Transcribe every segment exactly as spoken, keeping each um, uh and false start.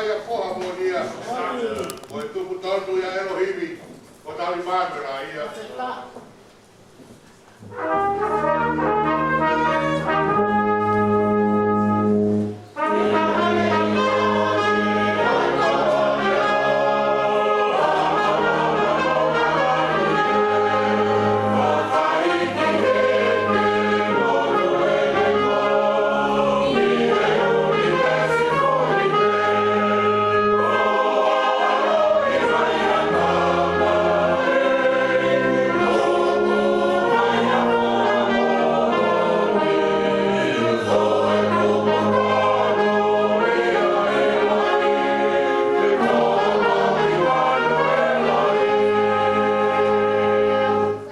ʻa e foha moʻonia. Ko e tupu tonu ʻa ʻElohimi, ko tau ʻi māmani ia.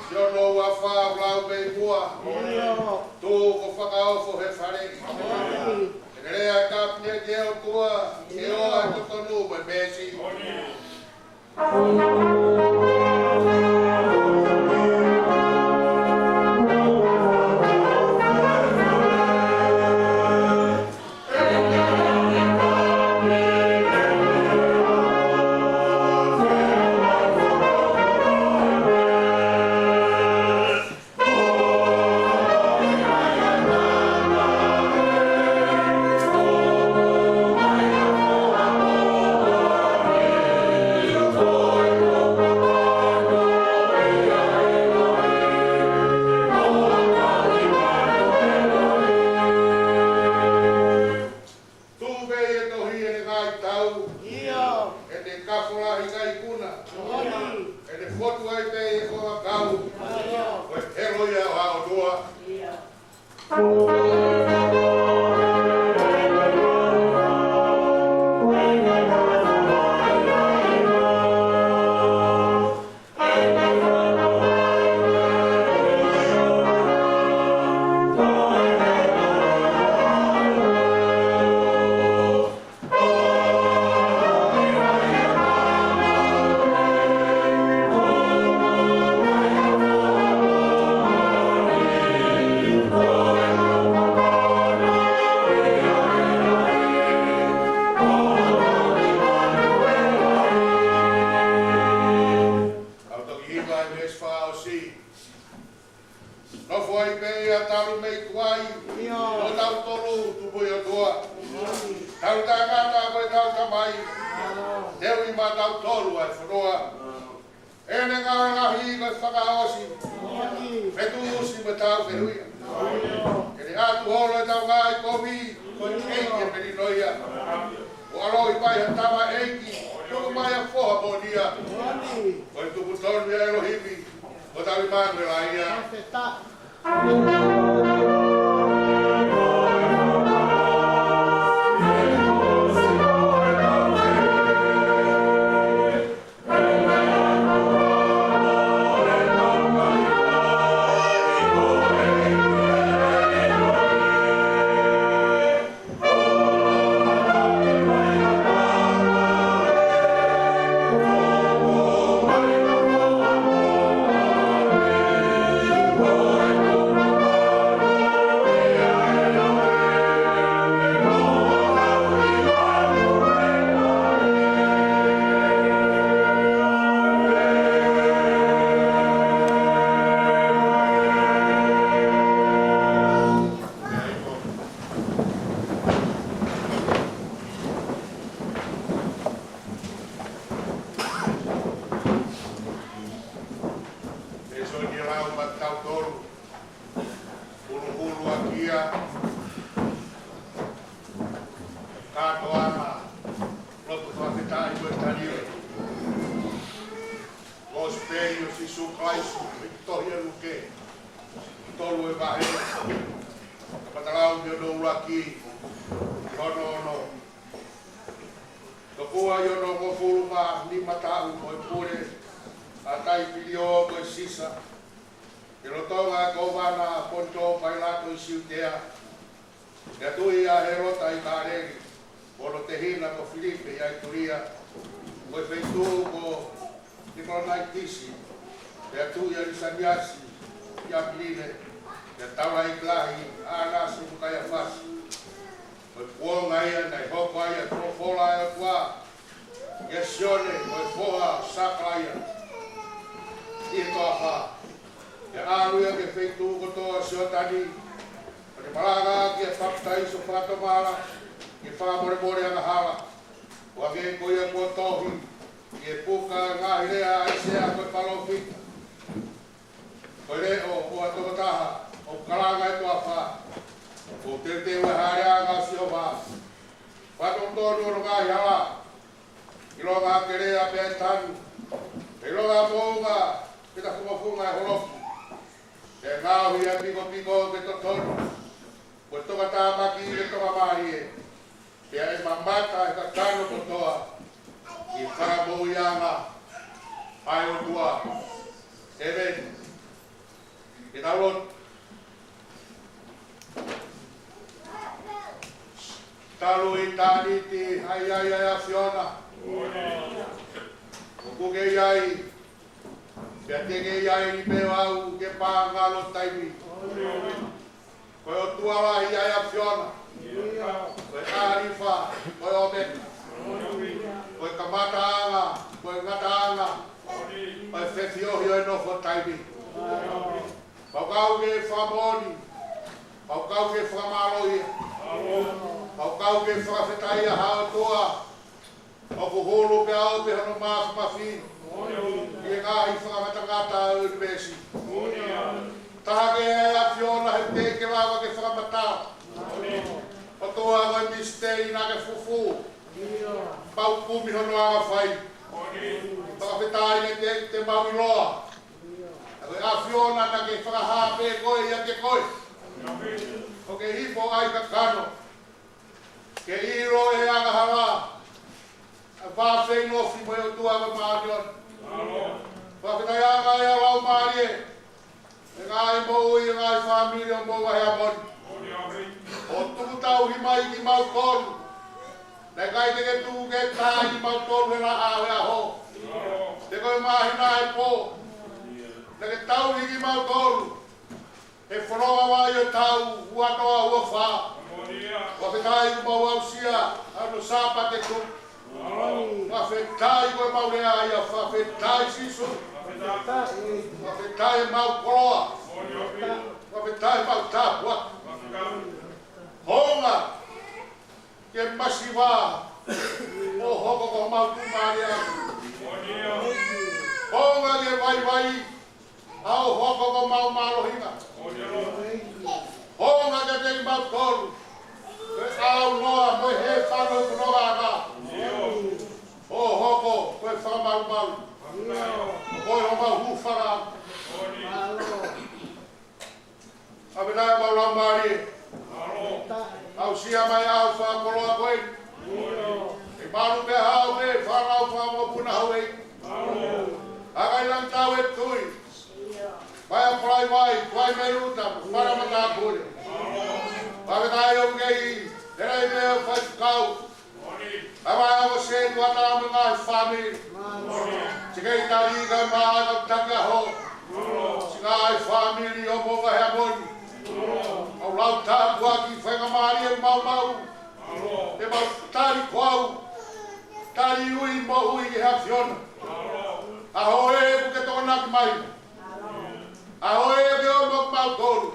Siʻono ua fā lau mei muʻa. Tuʻu ko fakaofo he fale. ʻE lea ʻa e Kapineti ʻa e ʻOtua, ʻe ʻoua ʻe totonu mo e meesi. Tuʻu pē ʻi he tohi ʻene ngaahi tau. ʻIo. ʻEne kafo lahi kae ikuna. ʻIo. ʻEne fotu ai pē ʻi he konga kau. ʻIo. Ko e helo ia ʻo ha ʻOtua. ʻIo. Kau toki hiva e veesi fakaʻosi. Nofo ai pē ia talu mei tuai. ʻIo. Ko tautolu tupu ʻi he ʻOtua. Talu taʻengata ko ʻetau Tamai. ʻIo. Teuʻi maʻatautolu ʻa e fonua. ʻEne ngāue lahi ko e fakaʻosi. ʻIo. Fetuʻusi mo tau fehuʻia. ʻIo. Ke ne ʻatu holo ʻetau ngaahi kovi. Ko e ʻEiki ʻa e melino ia. ʻO ʻaloʻi mai ha tamaioʻeiki. Tuku mai ha foha moʻonia. ʻIo. Ko e tupu tonu ʻa ʻElohimi. Ko tau ʻi māmani ia. Pea sio ki he lau maʻatautolu. Huluhulu ʻaki ia. Kātoanga. Lotu fakafetaʻi mo e tali ʻo e Kosipeli ʻo Sīsū Kalaisi, ʻi he tohi ʻa Luke. Tolu e vahe. Kapatalau mei hono ʻuluaki ki hono ono. Tokua ʻi hono hongofulu mā nima taʻu ko e pule ʻa Taipilio ko e Sisa, ʻi he lotolotonga ʻo e kōvana ʻa Ponitō Pailato ʻi Siutea, pea tui ʻa Hēlota ʻi Kāleli, mo hono tehina ko Filipe ʻi ʻItulia, mo e feituʻu ko Tikolonitis, pea tui ʻa Lisaniasi ʻi ʻApiline, pea taulaʻeiki lahi ʻa ʻAnasi mo Kaiafasi. Ko e kuonga ia naʻe hoko ai ʻa e folofola ʻa e ʻOtua kia Sione, ko e foha ʻo Sakalaia, ʻi he toafa. Pea ʻalu ia ki he feituʻu kotoa ʻo Sioatani, ʻo ne malanga ki he papitaiso fakatomala, ki he fakamolemole angahala. ʻO hangē ko ia kuo tohi ʻi he puka ʻo e ngaahi lea ʻa ʻAisea ko e palōfita: Ko e leʻo ʻo ha tokotaha ʻoku kalanga ʻi he toafa, ʻoku teuteu ʻa e hāleanga ʻo Sihova. Fakatonutonu hono ngaahi hala, ʻilonga ha kelea pea ʻe tanu, ʻilonga ha moʻunga pea tafungofunga ʻe holoki. Pea ʻe ngaohi ʻa e pikopiko ke totonu, mo e tokatāmaki ke tokamālie. Pea ʻe mamata ʻa e kakano kotoa ki he fakamoʻuiʻanga ʻa e ʻOtua. ʻĒmeni. Ke tau lotu. Talu ʻitāniti ʻa e ʻi ai ʻa e ʻAfiona. ʻOku ke ʻi ai, pea te ke ʻi ai ni pē ʻo aʻu ki he pā ngalo taimi. Ko e ʻOtua lahi ʻa e ʻAfiona. Ko e ʻAlifa, ko e ʻOmeka. Ko e kamataʻanga, ko e ngataʻanga. Ko e fefiohi ʻo e nofo taimi. Pau ke ke fakamoʻoni, pau ke ke fakamālōʻia. Pau ke ke fakafetaʻia ha ʻOtua ʻoku hulu pea ope hono māfimafi ʻi he ngaahi fakangatangata ʻo e ʻunivēsi. Taha kehe ʻa e ʻAfiona he teʻeki ke lava ke fakamatala. ʻOtua, ko e misiteli naʻa ke fufū, mau kumi hono anga fai. Fakafetaʻi naʻe te, te mau ʻiloa. Ko e ʻAfiona naʻa ke fakahā pē koe ʻiate koe. ʻO ke hifo ʻa e kakano ke ʻilo ʻe he angahala ʻa e vā feʻilofi mo e ʻOtua ʻa e māʻoniʻoni. Fakafetaʻi ange ʻa e Laumālie, ʻi he ngaahi moʻui ʻa e ngaahi fāmili ʻo Moʻunga Heamoni. ʻO tuku tauhi mai kimautolu. Naʻe ʻikai te ke tuku ke taaʻi kimautolu he laʻā ʻo e ʻaho, pe ko e māhina ʻo e pō. Naʻa ke tauhi kimautolu he fononga vai ʻo e taʻu ua noa ua fā. Fakafetaʻi kuo mau aʻusia ʻa hono Sāpate tupu. Fakafetaʻi ko e mau lea ia, fakafetaʻi Sīsū. Fakafetaʻi mau koloa. Fakafetaʻi mau tāpuaki. Hounga ke masiva ʻo hoko ko homau tuʻumālie. Hounga ke vaivai ʻo hoko ko homau mālohinga. Hounga kiate kimautolu ko e ʻaunoa mo e hēfano ʻo e fonongaʻanga, ʻo hoko ko e fakamalumalu. Ko e homau hūfanga. Fakafetaʻi ʻa e Laumālie. Aʻusia mai ʻa e fakakoloa ko eni. ʻE malu pē haʻo pē fānau fakamokopuna hau ei. ʻA e kakai langi tau e tui. Mai ʻa Palaivai, Tuai mei Luta, Fana Matāpule. Fakafetaʻi ʻoku kei ʻi ai pē ʻa e faifekau. ʻA e vaʻa ʻo Setuata mo e ngaahi fāmili. Sekelitali kae ʻumaʻā ʻa e kau taki ʻaho. Siʻi ngaahi fāmili ʻo Moʻunga Heamoni. ʻOku mau lau tāpuaki, faingamālie maumau. Te mau tali koau. Tali ui moʻui ki he ʻAfiona. ʻAho ē ʻoku ke tokonaki mai. ʻAho ē ʻoku ke ʻomai kimautolu.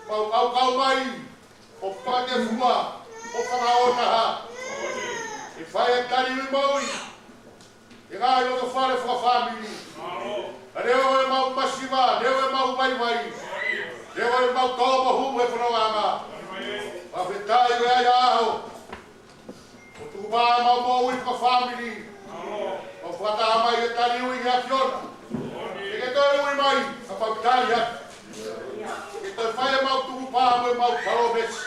Mau ʻaukau mai ʻo fakatefua, ʻo fakaʻotaha. ʻE fai ʻa e tali ui moʻui ʻi he ngaahi lotofale fakafāmili. Neongo ʻemau masiva, neongo ʻemau vaivai, neongo ʻemau tō mo hū he fonongaʻanga. Fakafetaʻi ko e ʻi ai ʻa e ʻaho ʻo tukupā ʻemau moʻui fakafāmili. ʻO fakataha mai ʻa e tali ui ki he ʻAfiona. Ke ke toe ui mai, kapau tali atu. Ke toe fai ʻemau tukupā mo ʻemau palōmesi.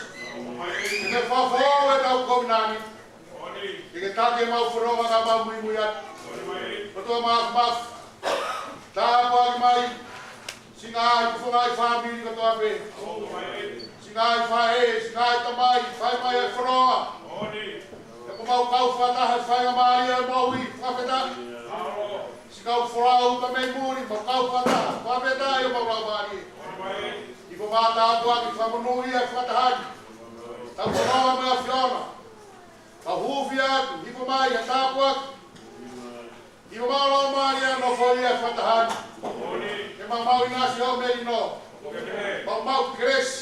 Ke toe fakafoʻou ʻetau kovinānite. Ke ke taki ʻemau fononga kae mau muimui atu. ʻOtua Māfimafi, tāpuaki mai siʻi ngaahi fofonga ʻi he fāmili kotoa pē. Siʻi ngaahi faʻē, siʻi ngaahi tamai, fai mai ʻa e fononga. He ʻoku mau kau fakataha he faingamālie ʻo e moʻui, fakafetaʻi. Siʻi kau folau pē mei muli, mau kau fakataha, fakafetaʻi ʻa e mau laumālie. ʻI he mau tāpuaki fakamonūʻia fakataha ni. Tau fononga mo e ʻAfiona. Tau hūfia atu, hifo mai ha tāpuaki. Hifo mai ho Laumālie ʻo nofoʻia e fakataha ni. Ke mau maʻu ʻinasi ho melino. Mau maʻu kelesi.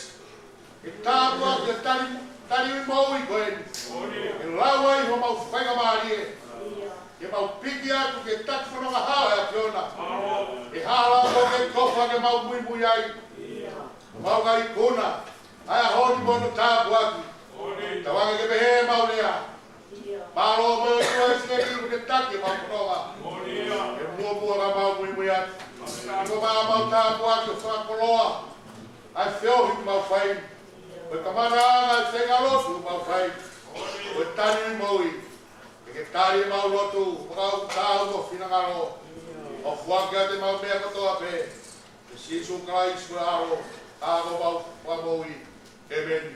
Ke tāpuaki e tali, tali ui moʻui ko eni. Ke lau ai homau faingamālie. Ke mau piki atu ke taki fononga hao e ʻAfiona. Ke hala mo ke kofa ke mau muimui ai. Mau ngaahi ikuna ʻa e ʻaho ni mo hono tāpuaki. Tauange ke pehē ʻemau lea. Mālō mo e ʻOtua ʻi he sēniti ʻoku ne taki ʻemau fononga. Ke muʻomuʻa ka mau muimui atu. Ko ma mau tāpuaki ʻo fakakoloa ʻa e feohi ʻoku mau fai. Ko e kamataʻanga e feinga lotu ʻoku mau fai. Ko e tali ui moʻui. Ke ke tali ʻemau lotu, fakaʻuta ʻemau finangalo. ʻO foaki atu ʻemau meʻa kotoa pē. ʻIa Sīsū Kalaisi ko e ʻAlo, ka ko homau Fakamoʻui. ʻĒmeni.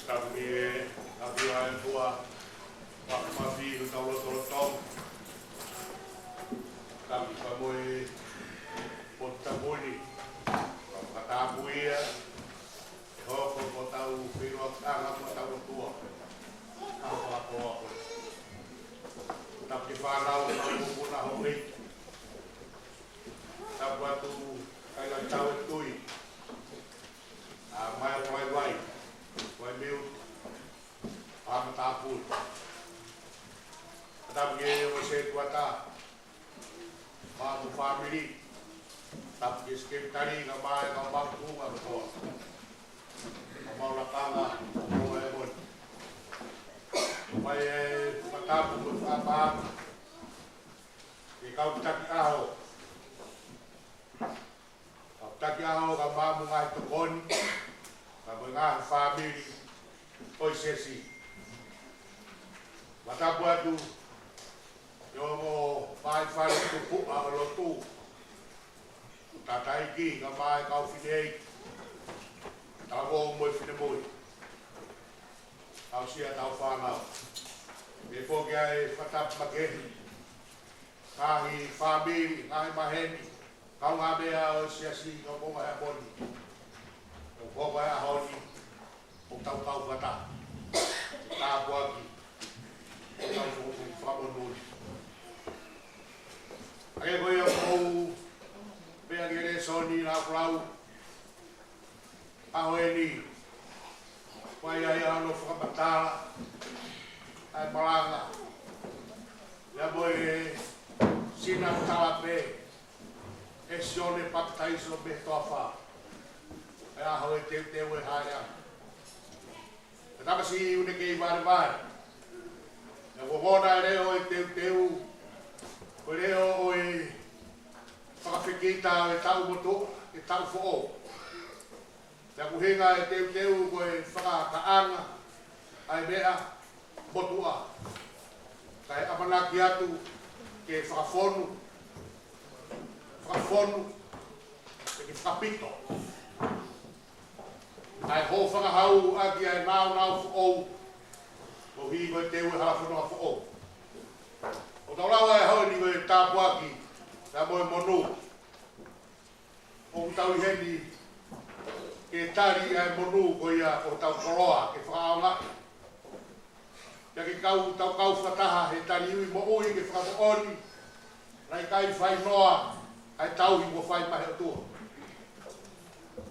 Tapu ki he ʻAfiona ʻa e ʻOtua, Fakamoʻui ʻo hotau lotolotonga. Tapu ki he Fakamoʻui ʻo e tapu ni, ʻo fakatapu ia, ʻe hoko ko hotau feʻiloaki ʻa hotau ʻOtua, ʻa e fakapō ko eni. Tapu ki he fānau, ʻa e mokopuna ʻo e ʻEiki. Tapu atu, kaila tau e tui. ʻA Maia Kalaivai, Vaimeutu, ʻa Matāpule. Tapu ki he ʻOtua Sētuata, mo e fāmili. Tapu ki he sekelitali, kae ʻumaʻā e kau mātuʻa kotoa. Kau maʻu lakanga, ʻo e moni. Mai e fakatapu mo e fakapaʻanga ki he kau taki ʻaho. Kau taki ʻaho, kau maʻu ngaahi tokoni, kae ʻumaʻā e fāmili ʻo e siasi. Fakatapu atu ki he ongo ʻa e fale tupuʻa ʻo e lotu. Tangataʻeiki, kae ʻumaʻā e kau fineʻeiki, talavou mo e finemui. Aʻusia ʻetau fānau. Pehē foki ʻa e fakatapu makehe ki he ngaahi fāmili, ngaahi maheni, kaungāmeʻa ʻo e siasi ʻo Moʻunga Heamoni. ʻOku hoko ʻa e ʻaho ni ʻo tau kau fakataha, tāpuaki, ʻo tau fakamonū. ʻA ia ko ia ʻoku ou pehē ki he lēsoni naʻa ku lau ʻaho ni, ʻoku ʻi ai ʻa hono fakamatala ʻa e malanga, ʻa ia mo e sina tala pē ʻe Sione Papitaiso mei he toafa, ʻa e ʻaho ʻo e teuteu ʻe hā ia. Ko e tamasiʻi ʻoku ne kei valevale. Naʻe ongona e leʻo ʻo e teuteu, ko e leʻo ʻo e fakafekita ʻo e taʻu motuʻa ki he taʻu foʻou. Pea ʻoku ʻuhinga e teuteu ko e fakataʻanga ʻa e meʻa motuʻa, kae ʻamanaki atu ke fakafonu, fakafonu, ke fakapito ʻa e hōfangahau ʻaki ʻa e nāunau foʻou, koeʻuhi ko e teu e hala fononga foʻou. ʻOku tau lau ʻa e ʻaho ni ko e tāpuaki, pea mo e monū. ʻOku tau ʻi heni ke tali ʻa e monū ko ia ʻo hotau koloa ke fakaʻaongaʻi. Pea ke kau, tau kau fakataha he taliui moʻui ke fakamoʻoni naʻe ʻikai fai noa ʻa e tauhi kuo fai maʻa e ʻOtua.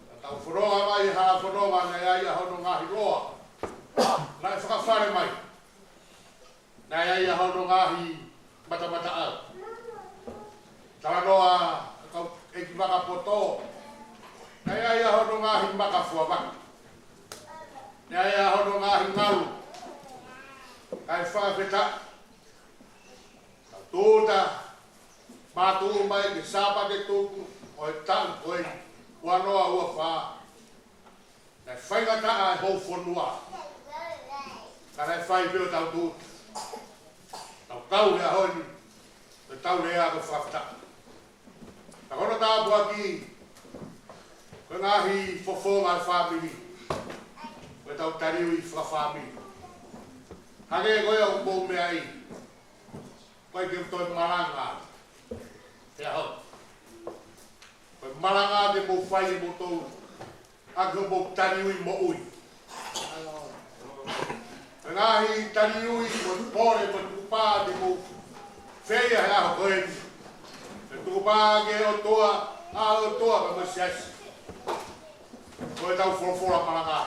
Naʻa tau fononga mai he hala fononga naʻe ʻi ai ʻa hono ngaahi loa naʻe fakafale mai. Naʻe ʻi ai ʻa hono ngaahi matamataʻau. Talanoa ʻa e kau ʻeikivaka poto. Naʻe ʻi ai ʻa hono ngaahi maka fuavaka. Naʻe ʻi ai ʻa hono ngaahi ngalu. Kae fakafetaʻi, tau tūʻuta, mātuʻu mai ki he Sāpate Tupu ʻo e taʻu ko eni, ua noa ua fā. Naʻe faingataʻa e houfonua, ka naʻe fai pē ʻo tau tūʻuta. Tau kau he ʻaho ni, ʻo tau lea ko e fakafetaʻi. Ka ko hono tāpuaki, ko e ngaahi fofonga ʻo e fāmili, ko ʻetau taliui fakafāmili. Hangē ko ia ʻoku mou meaʻi, ʻoku ʻikai ke toe malanga he ʻaho ni. Ko e malanga te mou fai ʻe moutolu ʻaki hoʻomou taliui moʻui. Ko e ngaahi taliui, ko e pole, ko e tukupā te mou feia he ʻaho ko eni, ko e tukupā ki he ʻOtua, ʻa e ʻOtua pea mo e siasi. Ko ʻetau folofola malanga.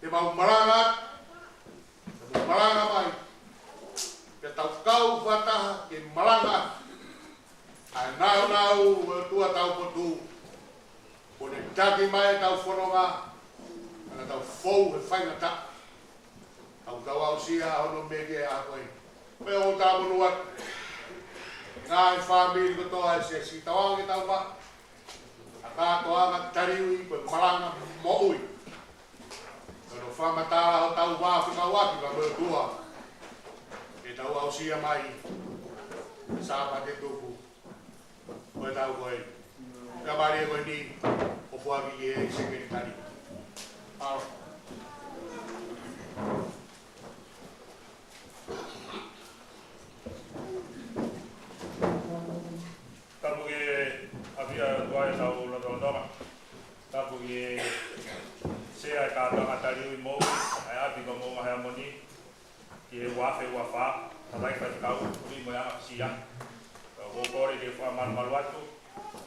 Te mau malanga, te mau malanga mai. Pea tau kau fakataha ke malanga ʻa e nāunau ʻo e ʻOtua taupotu. Kuo ne taki mai ʻetau fononga, ka naʻa tau fou he faingataʻa. Tau tau aʻusia hono meʻa ki he ʻaho ko eni. Pea ʻoku tau monū atu ki he ngaahi fāmili kotoa ʻo e siasi, tau ʻaonga ke tau maʻu ʻa e kātoanga taliui ko e malanga moʻui. Ko hono fakamatala hotau vā fekauʻaki pea mo e ʻOtua, ke tau aʻusia mai Sāpate Tupu ʻo e taʻu ko eni. Kae mālie ko eni, ʻofa ki he sekelitali. ʻAo. Tapu ki he ʻafio ʻa e ʻOtua ʻi hotau lotolotonga. Tapu ki he Sea ʻo e Kātoanga Taliui Moʻui ʻa e ʻapi ko Moʻunga Heamoni, ki he ua afe ua fā, Tamai, Faifekau, Tuʻi mo e Anga Fisiʻi. ʻOku ou kole ke fakamalumalu atu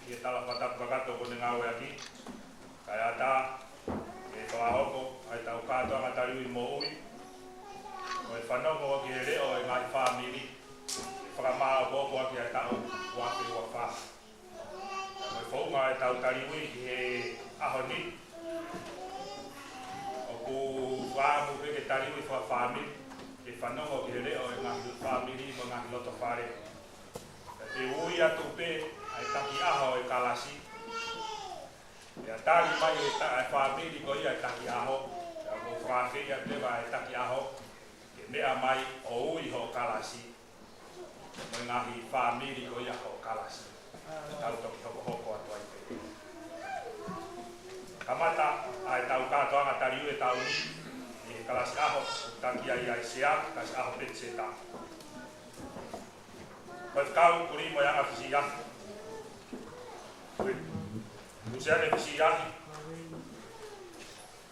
ki he tala fakatapu kakato kuo ne ngāueʻaki, kae ʻatā ke fakahoko ʻa ʻetau Kātoanga Taliui Moʻui, ko e fanongo ki he leʻo ʻo e ngaahi fāmili, ke fakamāʻopoʻopo ʻaki ʻa e taʻu ua afe ua fā. Ko e founga ʻetau taliui ki he ʻaho ni, ʻoku fakaʻamu pē ke taliui fakafāmili, ke fanongo ki he leʻo ʻo e ngaahi fāmili mo e ngaahi lotofale. Pea te u ui atu pē ʻa e taki ʻaho ʻo e kalasi. Pea tali mai ʻe he ta-, ʻa e fāmili ko ia ʻa e taki ʻaho. Pea ʻoku ou fakaafeʻi atu leva ʻa e taki ʻaho ke meʻa mai ʻo ui hoʻo kalasi. mo e ngaahi fāmili ko ia ʻo e kalasi. Tau toki hokohoko atu ai pē. Kamata ʻa e tau kātoanga taliui ʻo e taʻu ni, ʻi he kalasi ʻaho, ʻoku taki ai ʻa e Sea, kalasi ʻaho Petiseta. Ko e kau Kulimoeanga Fisiahi. Lusiane Fisiahi.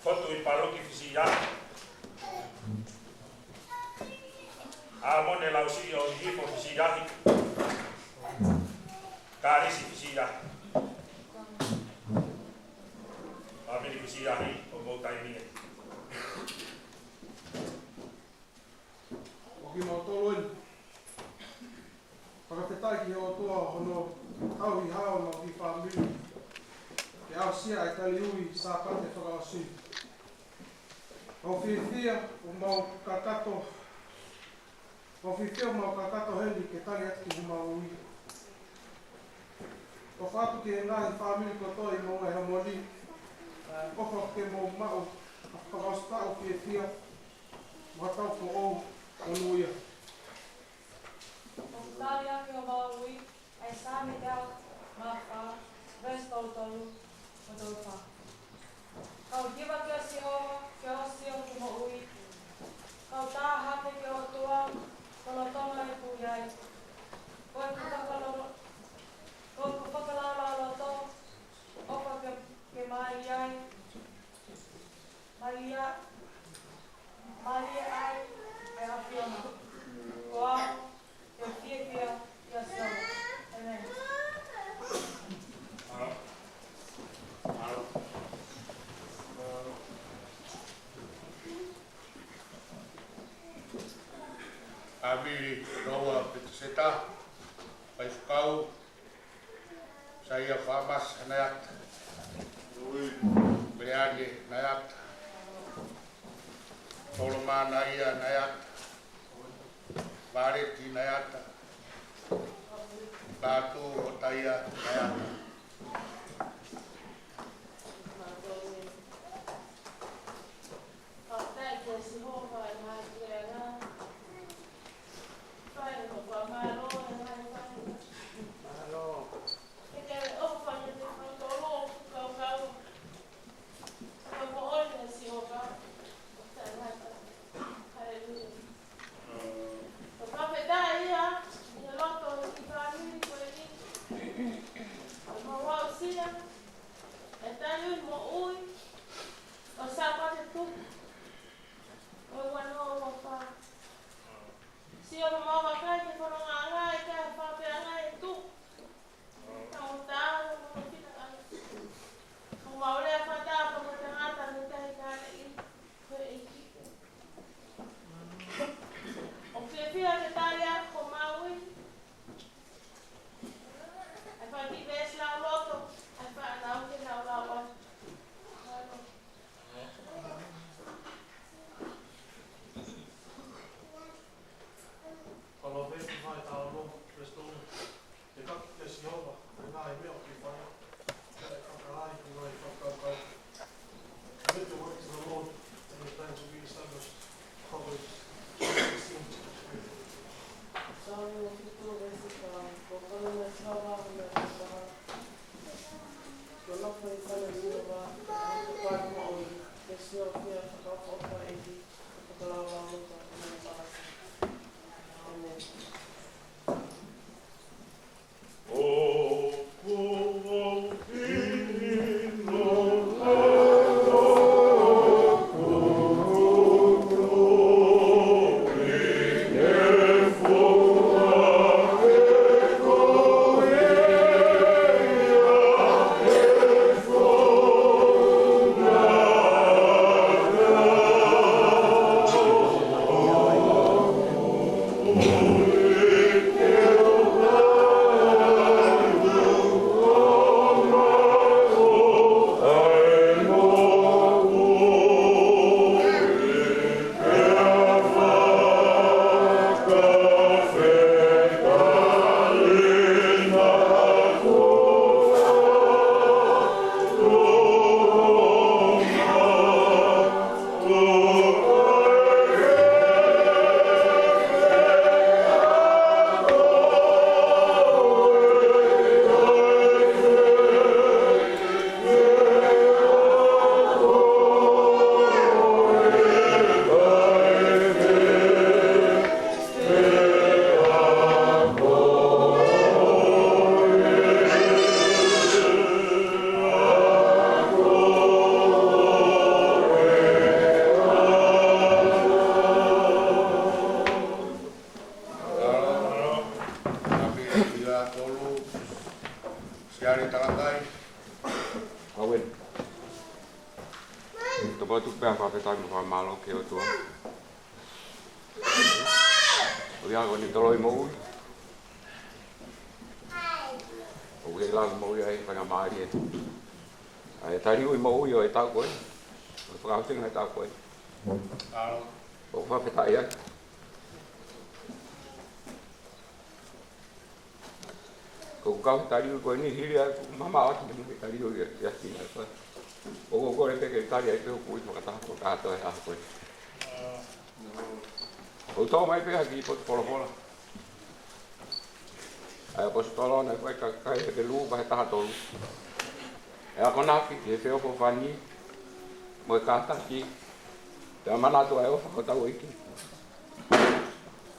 Fotu ʻi Paluki Fisiahi. ʻAmone Lausiʻi ʻo Hihifo Fisiahi. Kalisi Fisiahi. Fāmili Fisiahi, ʻoku mou taimi ē. Ko kimoutolu eni. Fakafetaʻi ki he ʻOtua hono tauhi hao ʻo e kiʻi fāmili ke aʻusia ʻa e taliui Sāpate fakaʻosi. ʻOku fiefia ʻoku mau kakato, ʻoku fiefia ʻoku mau kakato heni ke tali atu ki homau ui. ʻOfa atu ki he ngaahi fāmili kotoa ʻi Moʻunga Heamoni, ʻofa ke mou maʻu ha fakaʻosi taʻu fiefia, mo ha taʻu foʻou monūʻia. ʻOku tali ʻaki homau ui ʻa e Saame teau mā fā, veesi tolu tolu mo e tolu fā. Kau hiva kia Sihova, ke ʻosi hoku moʻui. Kau tā hake ki he ʻOtua, ko e lolotonga ʻeku ui ai. Ko ʻeku fakalolo-, ko ʻeku fakalaulauloto, ʻofa ke, ke mālie ai. Mālie, mālie ai ʻa e ʻAfiona. Ko au, te u fiefia ʻia Sihova. ʻĒmeni. Fāmili Noa Petiseta, Faifekau Saia Faamasi Naiata, Meleane Naiata, Solomana ia Naiata, Valeti Naiata, Latu Otaia Naiata. Ia tolu, Siale Talakai. Kauen. Tau patu pē ʻa e fakafetaʻi mo e fakamālō ki he ʻOtua. ʻOku ʻi ai ko eni toloi moʻui. ʻOku ʻi ai lalo moʻui ai faingamālie. ʻA e taliui moʻui ʻo e taʻu ko ē. ʻO e fakaʻosinga ʻo e taʻu ko ē. ʻOku fakafetaʻi ai. Ko e kau he taliui ko eni hili ai, mamaʻo atu mei he taliui ʻa e, ʻa e Siasi na ko ē. ʻOku ou kole pē ke tali ai pē hoku ui fakataha ko e kātoa e ʻaho ko ē. ʻOku tō mai pē ha kiʻi potu folofola ʻa e ʻaposetolo naʻe fai ki he kakai Hepelū vahe taha tolu. ʻE akonaki ki he feʻofoʻofani mo e kātaki, pea manatu ʻa e ʻofa ʻa hotau ʻEiki.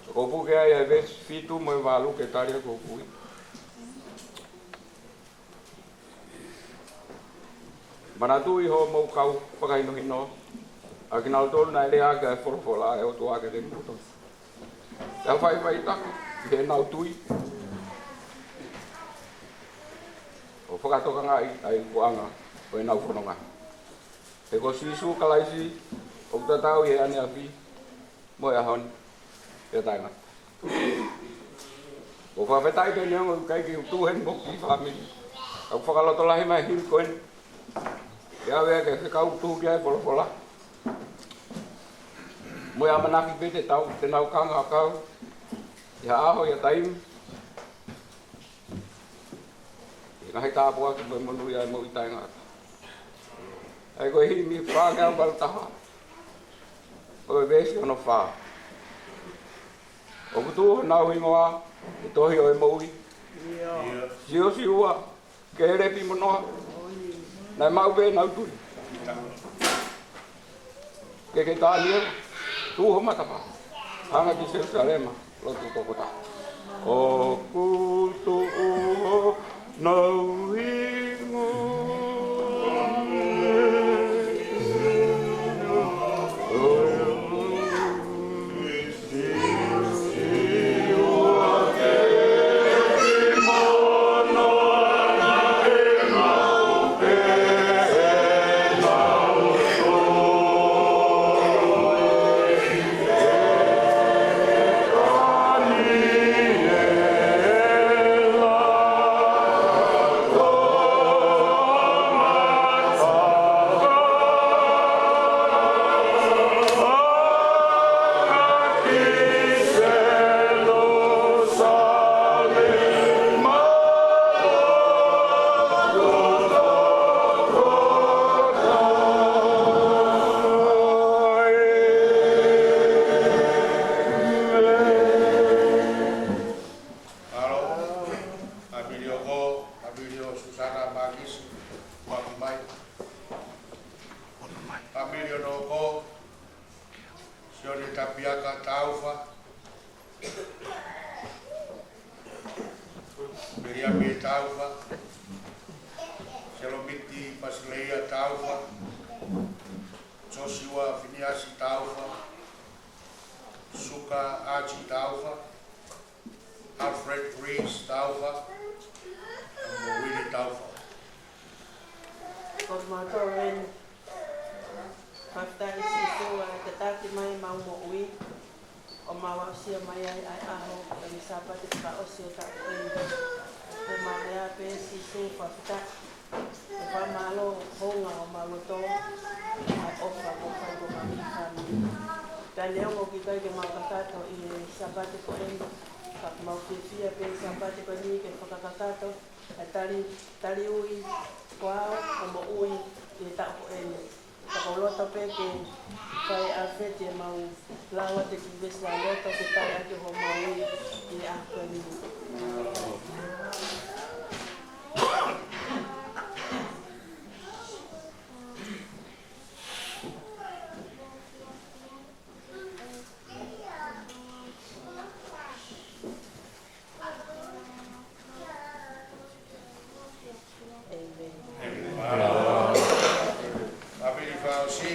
ʻOku ou puke ai ʻa e veesi fitu mo e valu ke tali ʻaki hoku ui. Manatuʻi hoʻomou kau fakahinohino, ʻa kinautolu naʻe lea ʻaki ʻa e folofola ʻa e ʻOtua kiate kimoutolu. Pea faʻifaʻitaki ʻi heʻenau tui, ʻo fakatokangaʻi ʻa e ikuʻanga ʻo ʻenau fononga. He ko Sīsū Kalaisi ʻoku tatau ʻi he ʻaneafi mo e ʻaho ni pea taʻengata. ʻOku ou fakafetaʻi pē neongo ʻoku ʻikai ke u tuʻu heni mo e kiʻi fāmili. Ka ʻoku fakalotolahi mai hili ko eni ke ʻave ʻa e fekau tuʻu ki ai e folofola mo e ʻamanaki pē te tau, te nau kanga ʻo kau ʻi ha ʻaho ʻi ha taimi ʻi he ngaahi tāpuaki mo e monūʻia ʻo e moʻui taʻengata. ʻA ia ko e himi fāngeau valu taha ʻo e veesi hono fā. ʻOku tuʻu honau hingoa he tohi ʻo e moʻui. Siosiua, Kēlepi mo Noa, naʻe maʻu pē ʻenau tui. Ke ke Taniela, tuʻu ho matapā, hanga ki Selusalema, lotu tokotaha. ʻOku tuʻu honau hingoa. Mālō, fāmili ʻo Ko, fāmili ʻo Susana Makisi, ʻoku mai. Fāmili ʻo Noko, Sione Tapiaka Taufa, Miriame Taufa, Selomiti Pasileia Taufa, Joshua Finiasi Taufa, Suka Aji Taufa, Alfred Reeves Taufa, mo Willie Taufa. Ko mautolu eni. Fakafetaʻi Sīsū ʻa e tataki mai ʻemau moʻui, ʻo mau aʻusia mai ai ʻa e ʻaho ʻo e Sāpate fakaʻosi ʻo e taʻu ko eni. Pea mau lea pē Sīsū fakafetaʻi. ʻOku fakamālō hounga homau loto, ʻa e ʻofa kuo fai ki homau kiʻi fāmili. Pea neongo ʻoku ʻikai ke mau kakato ʻi he Sāpate ko eni, ka ʻoku mau fiefia pē Sāpate ko eni ke fakakakato ʻa e tali, taliui ko au ʻo moʻui ʻi he taʻu ko eni. Ka ʻoku ou loto pē ke fai ʻe Alfred ʻemau lau atu e kiʻi veesi lauloto ke tali ʻaki homau ui ʻi he ʻaho ko eni. ʻĒmeni. Fāmili fakaʻosi,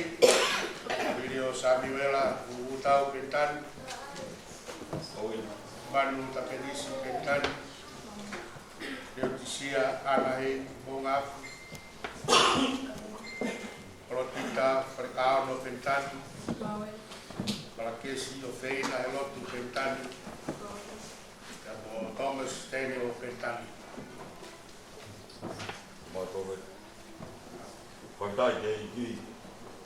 fāmili ʻo Samiuela Uvutau Penitani, Manu Tapenisi Penitani, Ia ʻAnahi Moʻungaʻafu, Kolotita Falekaono Penitani, Malakesi ʻOfeina Helotu Penitani, pea mo Thomas Daniel Penitani. Mātou ē. Fakafetaʻi ki he ʻEiki,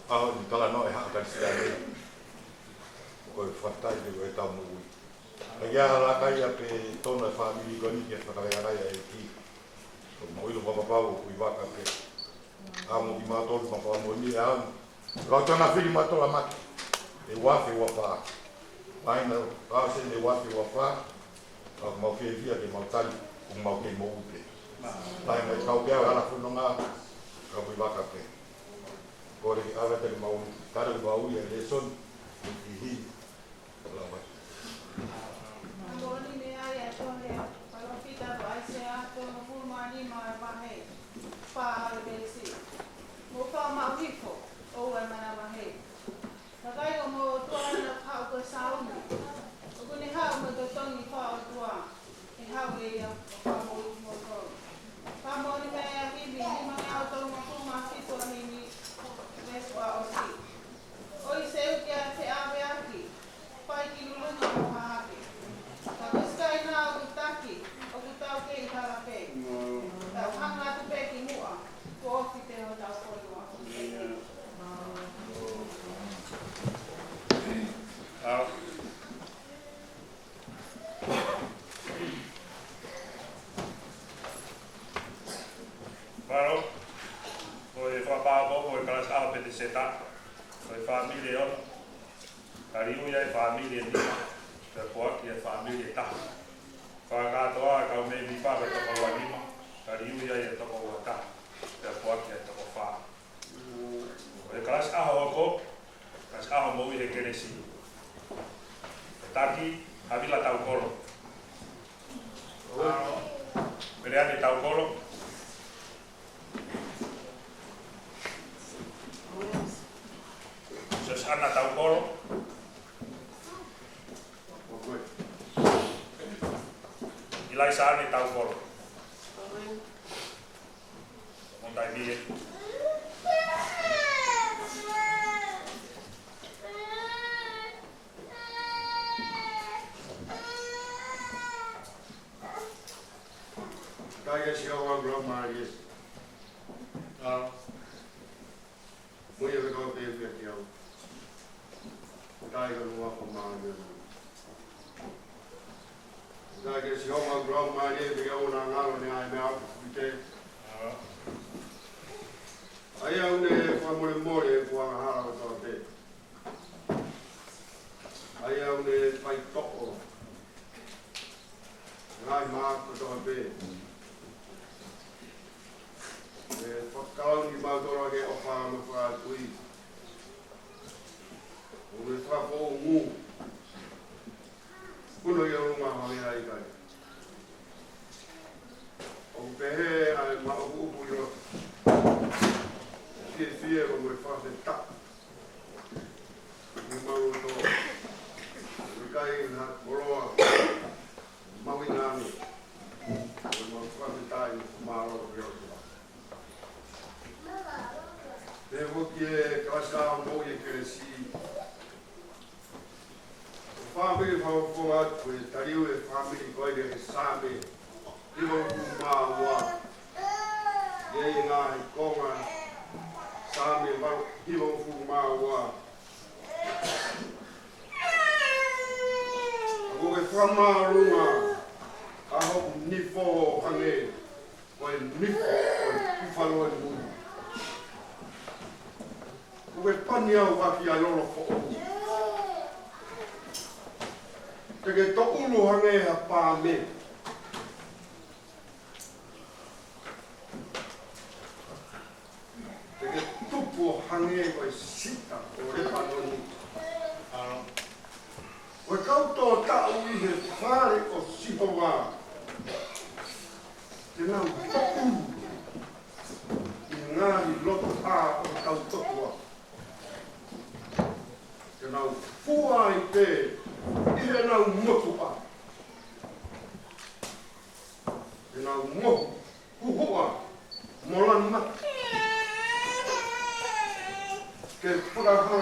ʻaho ni talanoa e haʻa Kalisitiane. Ko e fakafetaʻi ki he ʻEiki ʻetau moʻui. Ka ia hala kai a pe tono e fāmili ko eni ke fakaleakai ʻa e ʻEiki. Ko mau ʻilo fakapapau ʻoku ʻi vaka pē. ʻA mo kimautolu ma fakamoʻoni ʻa mo. Kau tana fili mātou ʻa mate. ʻE ua afe ua fā. Paina, kau sene ua afe ua fā. Ka mau fiefia ke mau tali, ʻoku mau kei moʻui pē. Paina kau pea hala fononga, kau ʻi vaka pē. Ko e ʻave te mau, tali mau ia lēsoni, ʻi hini. Moʻoni meʻa ia ʻa e tohi ʻa e palōfita ko ʻAisea tolungofulu mā nima, vahe fā ʻa e veesi. Mou fakamaʻu hifo, ʻoua ʻe manavahē. Vakai, ko homou ʻOtua ʻe haʻu ko e sāuni. ʻOku ne haʻu mo e totongi fakaʻotua. ʻE haʻu ʻe ia ʻo fakamoʻui kimoutolu. Fakamoʻoni meʻa ia ʻa e himi, nimangeau tolungofulu mā fitu ʻa e himi, veesi ua ʻosi. ʻOi, seuki ʻa e feʻaveʻaki, fai ki lulunga mo hahake. Ka ko e sikaina ʻoku taki, ʻoku taukei hala pē. Tau hanga atu pē ki muʻa, kuo ofi pē hotau fonua. Mālō, ko e fakapapau ko e kalasi ʻaho Penitesita, ko e fāmili ʻe ono, taliui ʻa e fāmili ʻe nima, pea puaki ʻa e fāmili ʻe taha. Fakakātoa ʻa e kau mēmipa ko e toko ua nima, taliui ʻa e toko ua taha, pea puaki ʻa e toko fā. Ko e kalasi ʻaho hoko, kalasi ʻaho moʻui he kelesi. Ko e taki, Havila Taukolo. Peleane Taukolo. Sosana Taukolo. ʻIlaisa ʻAne Taukolo. Mo taimi ē. Kai ke sio ua gula mālie. ʻA. Mo ia ka kau pē pē ki au. Kai ka nua ko mālie. Kai ke sio ua gula mālie, pea ʻoua naʻa ngalo ne ai meʻa ʻoku te. ʻA. ʻA ia ʻoku ne fakamolemole ʻeku angahala kotoa pē. ʻA ia ʻoku ne faitoʻo ngaahi meʻa kotoa pē. ʻE fakakau ni mau toro ke ʻofa mo fakatui. ʻOku ne fakafoʻou ngū. Kuno ia ʻoku ma hale ai kai. ʻOku pehē ʻa e maʻupuʻupu ʻi loto. Fiefia ko e fakafetaʻi. Ni mau loto. Ni kai na koloa. Mau ʻi ngāmi. Ni mau fakafetaʻi, mālō ki ʻOtua. Te mo ki he kalasi ʻaho moʻui he kelesi. Fāmili fakafofonga atu, ko e taliui e fāmili ko eni ʻa e Saame hivangofulu mā ua. ʻI he ngaahi konga Saame hivangofulu mā ua. Ko e fakamālō ʻa hoku nifo hangē ko e nifo ʻo e pufalo ʻi mui. Ko e pani au ʻaki ʻa e lolo foʻou. Te ke toʻulu hangē ha paame. Te ke tupu ʻo hangē ko e sita ʻo Lepanoni. Ko e kau tō taʻu ʻi he fale ʻo Sihova. Te nau toʻulu ʻi he ngaahi lotoʻā ʻo e kau tō taʻu. Te nau fua ai pē ʻi heʻenau motuʻa. Te nau mohu Huhuʻa mo lanu mata, ke fakahā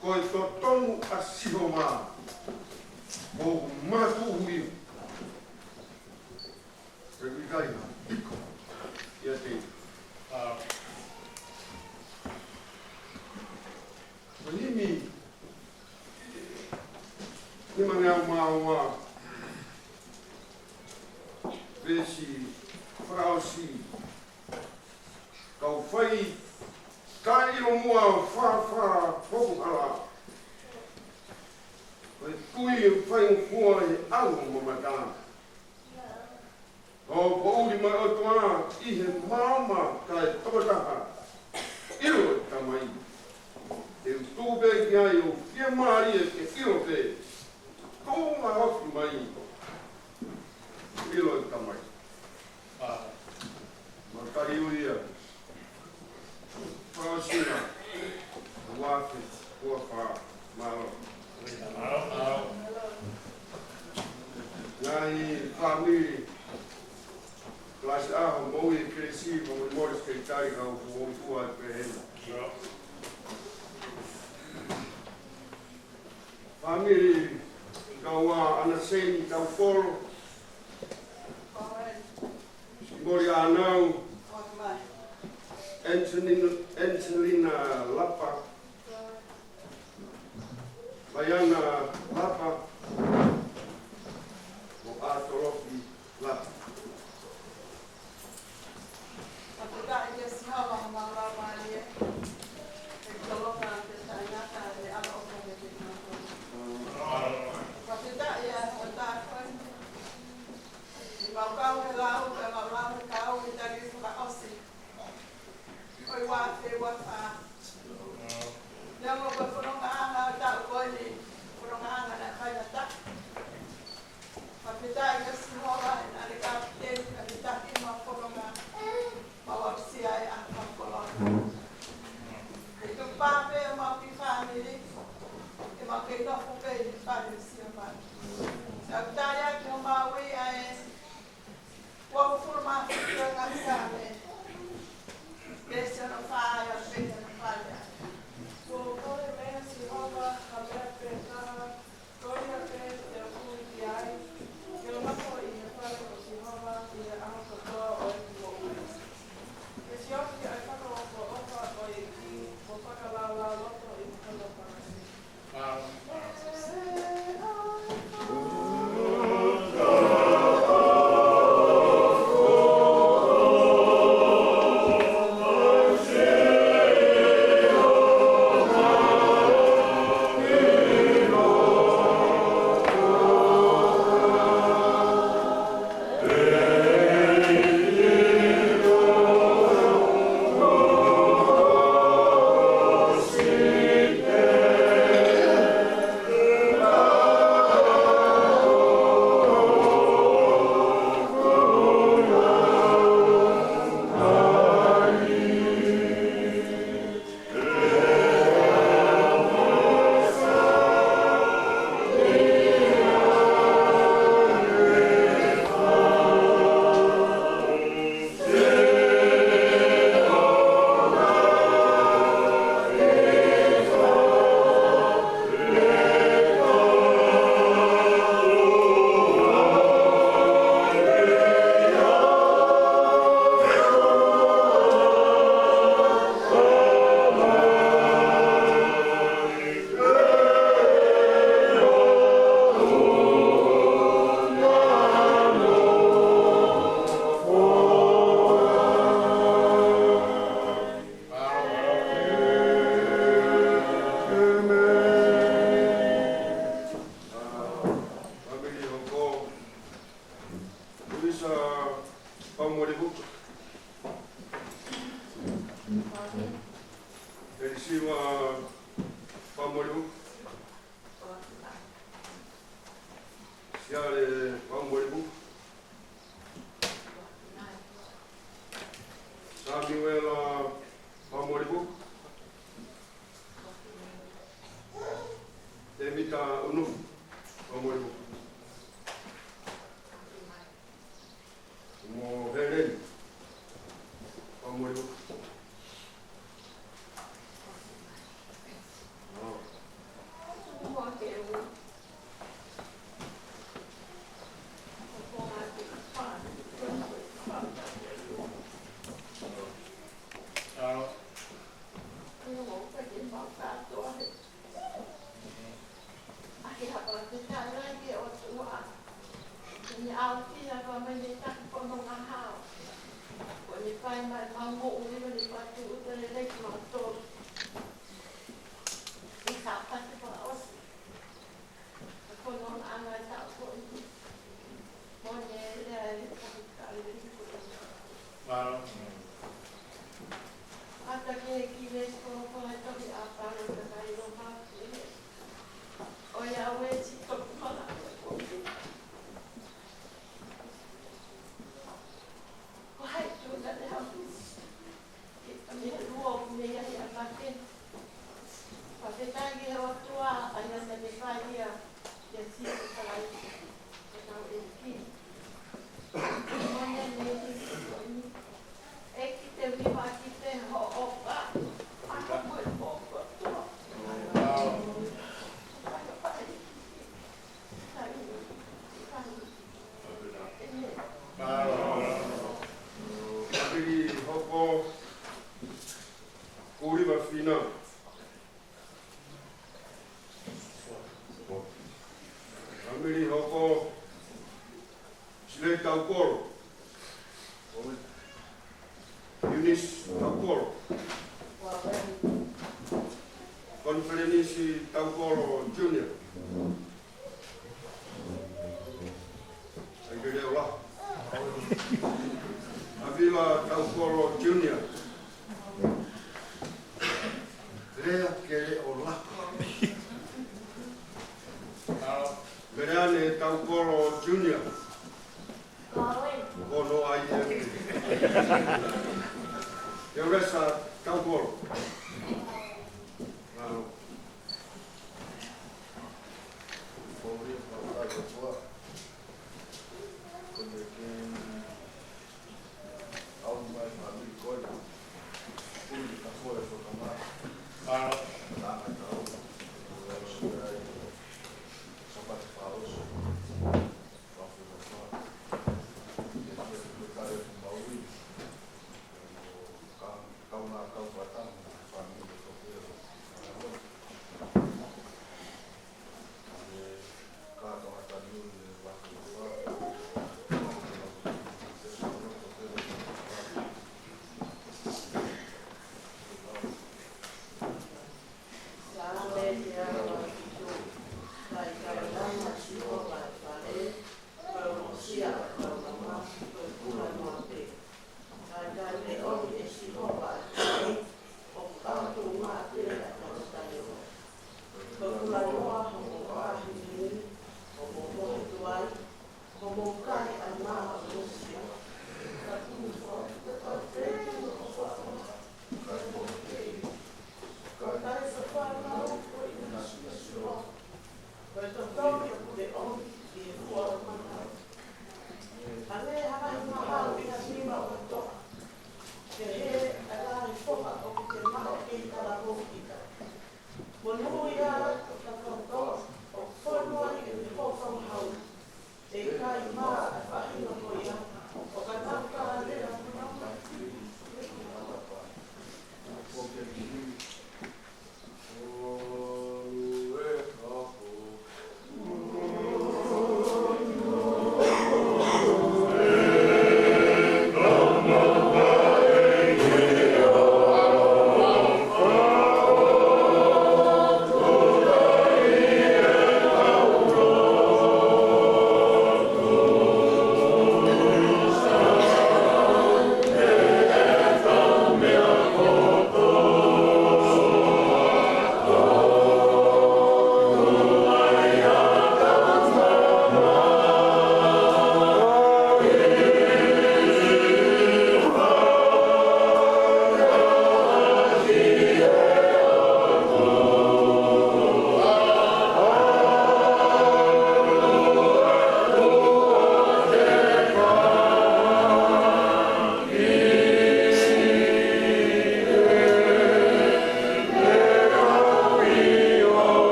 ko e totonu ʻa Sihova, ʻoku makatuʻunga ia. He ʻikai ha piko ʻiate ia. Ko e himi nimangeau mā ua, veesi fakaʻosi: Kau fai taʻeʻilo muʻa ʻo fāfā hoku hala, ko e kui ʻoku faingofua ʻi he ʻalu mamata. Ko e poʻuli mai ʻOtua ʻi he maama kae tokotaha ʻilo ʻe he Tamai. Te u tuʻu pē ki ai ʻo fiemālie ke ʻilo pē. Tuʻu mai ofi mai ʻilo ʻe he Tamai. Mātali ui ia. Fakaʻosinga, ua afe ua fā. Mālō. Ngaahi fāmili, kalasi ʻaho, moʻui kelesi, fakamolemole, sekelitali, kau fuofua e pehena. Fāmili, kau ʻa Anaseni Taufolo, Moli ʻAnau, Angelina, Angelina Lapa, Maiana Lapa, mo ʻAtolofi Lapa. Fakafetaʻi kia Sihova, homau laumālie, he tolonga ke taʻengata, he ʻaloʻofa ke te mato. Fakafetaʻi ʻa e hoʻatā ko eni. ʻI mau kau he lau, ʻi mau lau he kau, ʻi he taʻu fakaʻosi. Ko e ua afe ua fā. Neongo ko e fonongaʻanga ʻo e taʻu ko eni, fonongaʻanga naʻe faingataʻa. Fakafetaʻi kia Sihova, he naʻa ne kapiteni, kapiteni ʻemau fononga, mau aʻusia e ʻaho fakakoloa. He tuku pē ʻemau kiʻi fāmili, ke mau kei nofo pē ʻi he fale ʻo Sihova. Fakafetaʻi ʻaki homau ui ʻa e uofulu mā fitu ʻo e ngaahi Saame. Veesi hono fā ia, veesi hono fā ia. Kuo u kole meia Sihova ha meʻa pē taha, ko ia pē te u tui ki ai, ke u nofo ʻi he fale ʻo Sihova ʻi he ʻaho kotoa ʻo ʻeku moʻui, ke siofi ʻa e fakaʻofoʻofa ʻo e ʻEiki, mo fakalaulauloto ʻi hono palani. Fāmili hoko, Luisa Paumolivuka. Elisiva Paumolivuka. Siale Paumolivuka. Samiuela Paumolivuka. Temita Unufu Paumolivuka. Mo Heleni Mai mau moʻui mani patu uta lelei ki mautolu. ʻI Sāpate fakaʻosi. Ko hono ʻaonga e taʻu ko eni. Mo ne lea e kakai lelei ko eni. Mālō. ʻAta ke ki le ko ko e tohi ʻa Pālo ka kai lo ma. ʻOiauē, toko mala ko eni. Ko hai tu na le hau. Ke ka mea lua o mea ia he ʻa mate. Fakafetaʻi ki he ʻOtua, ʻa ia naʻa ne fai ia, ʻia Sīsū Kalaisi, ko hotau ʻEiki. Mo ne ne ni ko eni. ʻEiki te viva ki te hoʻo ka. ʻA ka ko e hoʻo kotoa. Ka i, ka i, ka i. Fāmili hoko Kuliva Fina. Fāmili hoko Sile Taukolo. Eunice Taukolo. Konifelenisi Taukolo Junior. Ai ke leo la. Avila Taukolo Junior. Lea ke leo la. Meleane Taukolo Junior. Ko no ai e. Teoresa Taukolo. Mālō.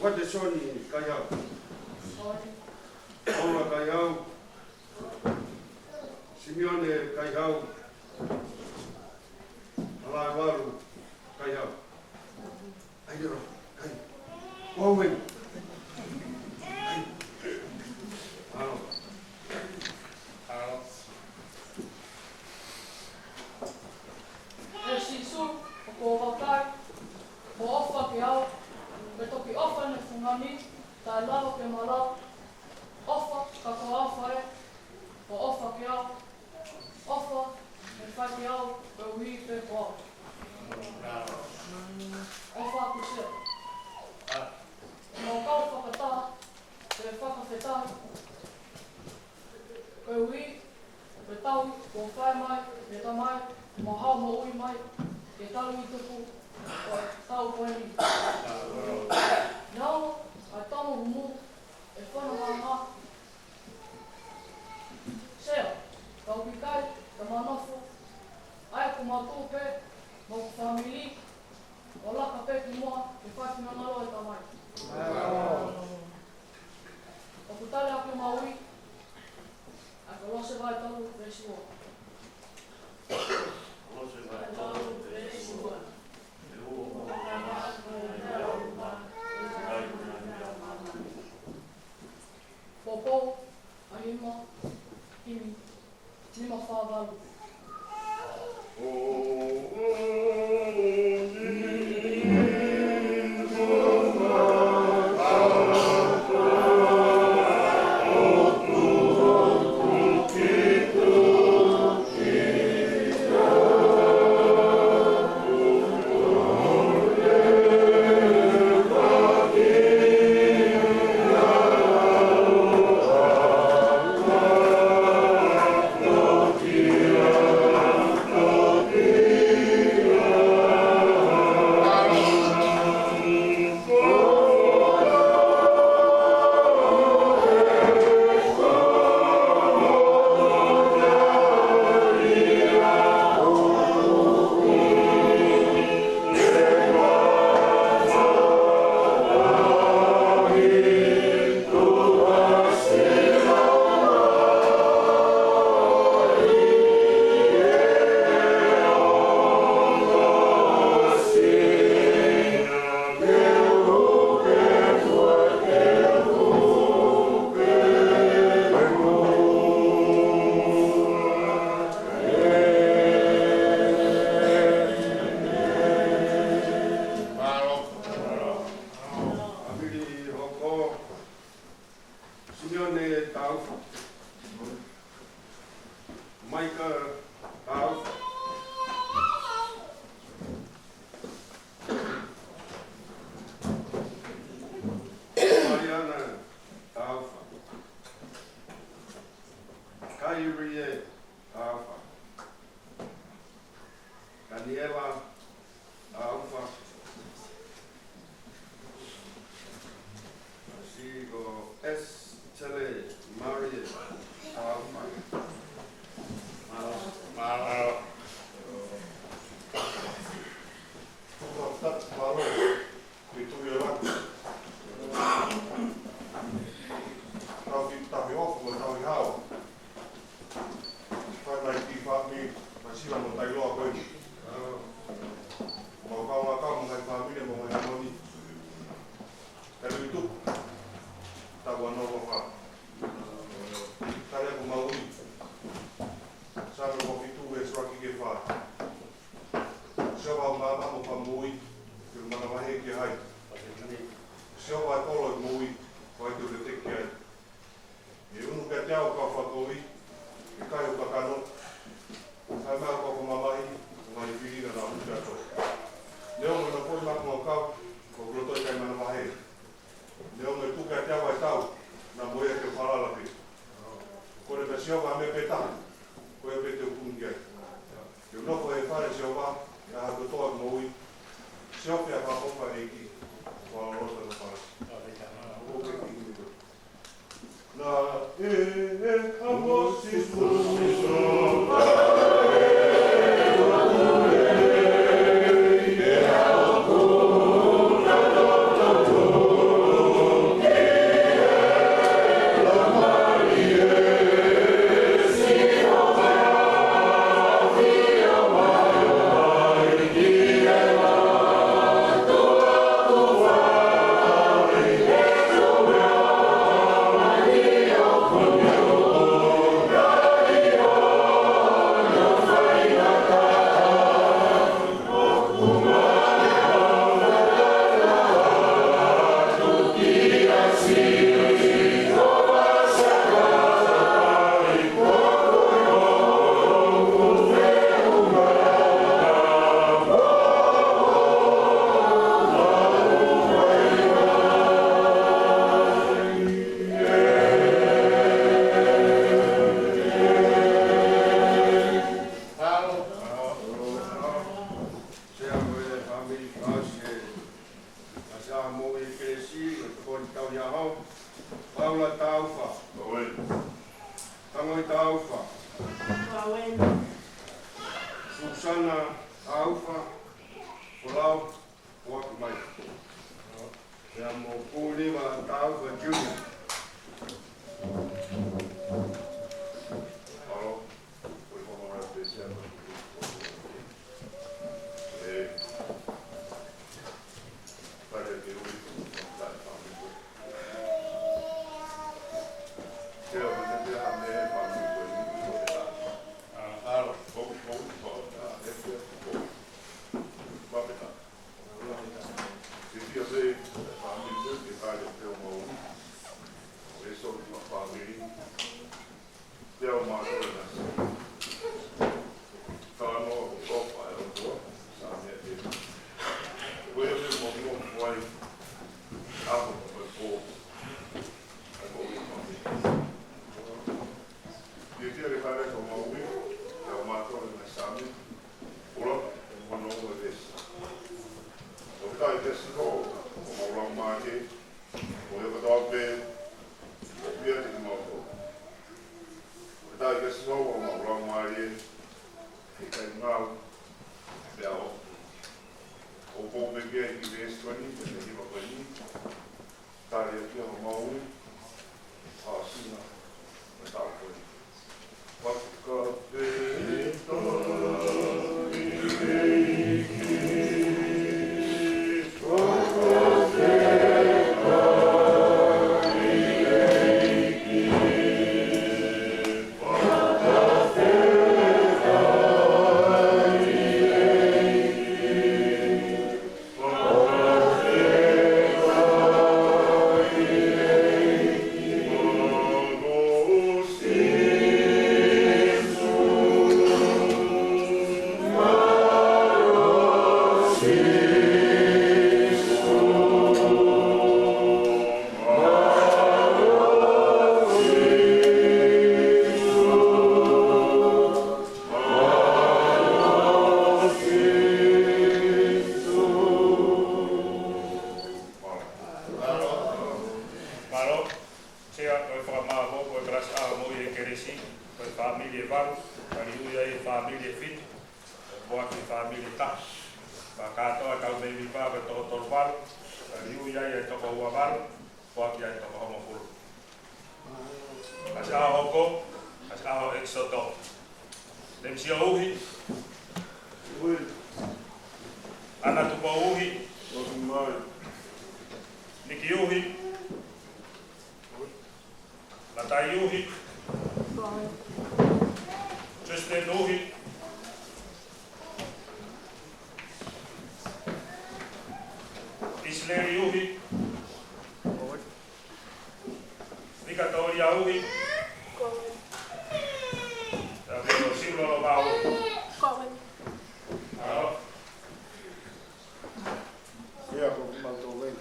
Patesoni Kaihau. Paula Kaihau. Simione Kaihau. Halaevalu Kaihau. ʻAi, ʻio, ʻai. Ua ue. ʻAi. ʻAlo. ʻAlo. ʻE Sīsū, ʻoku ou vakai, mo ʻofa ke au, mo e toki ʻofa ʻene fungani, taʻe lava ke malau, ʻofa, ka ko e ʻofa ē, mo ʻofa ke au, ʻofa, ʻe fai ke au, koeʻuhi pē ko au. ʻOfa ʻaku Sea. Mau kau fakataha, pea fakafetaʻi, koeʻuhi, ko e tauhi, kuo fai mai, ʻe Tamai, mo hoʻo moʻui mai, ke talu ʻi tupu, ʻo e tau ko eni. Nau, ʻa e tono humu, ʻe fana mama, Sea, kau ki kai, ka mau nofo, ʻa ia ko mau tuʻu pē, mo hoku fāmili, ʻo laka pē ki muʻa, ke fai finangalo ʻo e Tamai. ʻOku tali ʻaki homau ui, ʻa Kolose vahe tolu veesi ua. Kolose vahe tolu veesi ua. Poupou, ʻa e himi, himi, himi fā valu. Simione Taufa. Maika Taufa. Mariana Taufa. Kairie Taufa. Daniela Taufa. Siʻi ko Estele Marie Taufa. Mālō, mālō. Mālō. Ke tui o la. Tauhi, tauhi ʻofa, tauhi hao. Fai mai ki fāmili, mai Sila mo Tailoa ko eni. Mau kau ngā kau mo e ngaahi fāmili mo e ngaahi moni. Ka ui tupu. Tau anō ko fā. Ka lea ko mau ui. Saame ko fitu veesi ʻuluaki ki he fā. Sio ʻa māmani mo fakamoʻui, ke u manavahē ki ai. Sio ʻa e kolo ʻo e moʻui, ko hai te u lelei ki ai. ʻE unu kiate au ʻa e kau fakakovi, ʻe kai ʻo kakano, kai mai ʻa e kau fakamamahi, ʻo ngaahi fili naʻa nau ʻunu kiate au. Neongo naʻa nau foʻi maʻu ʻa e kau, ko e loto ʻikai manavahē. Neongo ʻe tuku kiate au ʻa e tau, naʻa mo ia ke u falala pē. Kole pē Sihova ha meʻa pē taha, ko ia pē te u kumi ki ai. Ke u nofo he fale ʻo Sihova, ʻi he ʻaho kotoa ʻo e moʻui. Sihova ʻa e fakaʻofoʻofa ʻEiki, ʻo fakaloloto ʻene palasi. ʻOku ke kumi koe. Naʻe ʻe ʻa Mōsese ʻAho Moʻui ʻa e Kelesi, ʻo e tokoni tauhi ʻaho. Paula Taufa. Tangoʻi Taufa. Susana Taufa. Folau, foaki mai. Pea mo Kuniva Taufa Junior. Mālō. Sea, ko e fakamaʻopoʻopo ʻo e kalasi ʻaho Moʻui ʻa e Kelesi, ko e fāmili ʻe valu, kau ui ai e fāmili ʻe fitu, ʻo foaki e fāmili ʻe taha. Fakakātoa e kau mēmipa ko e toko tolu valu, kau ui ai e toko ua valu, foaki ai e toko hongofulu. Kalasi ʻaho hoko, kalasi ʻaho ʻEkisoto. Lemisia Uhi. Ana Tupou Uhi. Niki Uhi. Latai Uhi. Tristan Uhi. Isileli Uhi. Vikatolia Uhi. Pea mo Silolo Vau. Mālō. Ia, ko kimautolu ē.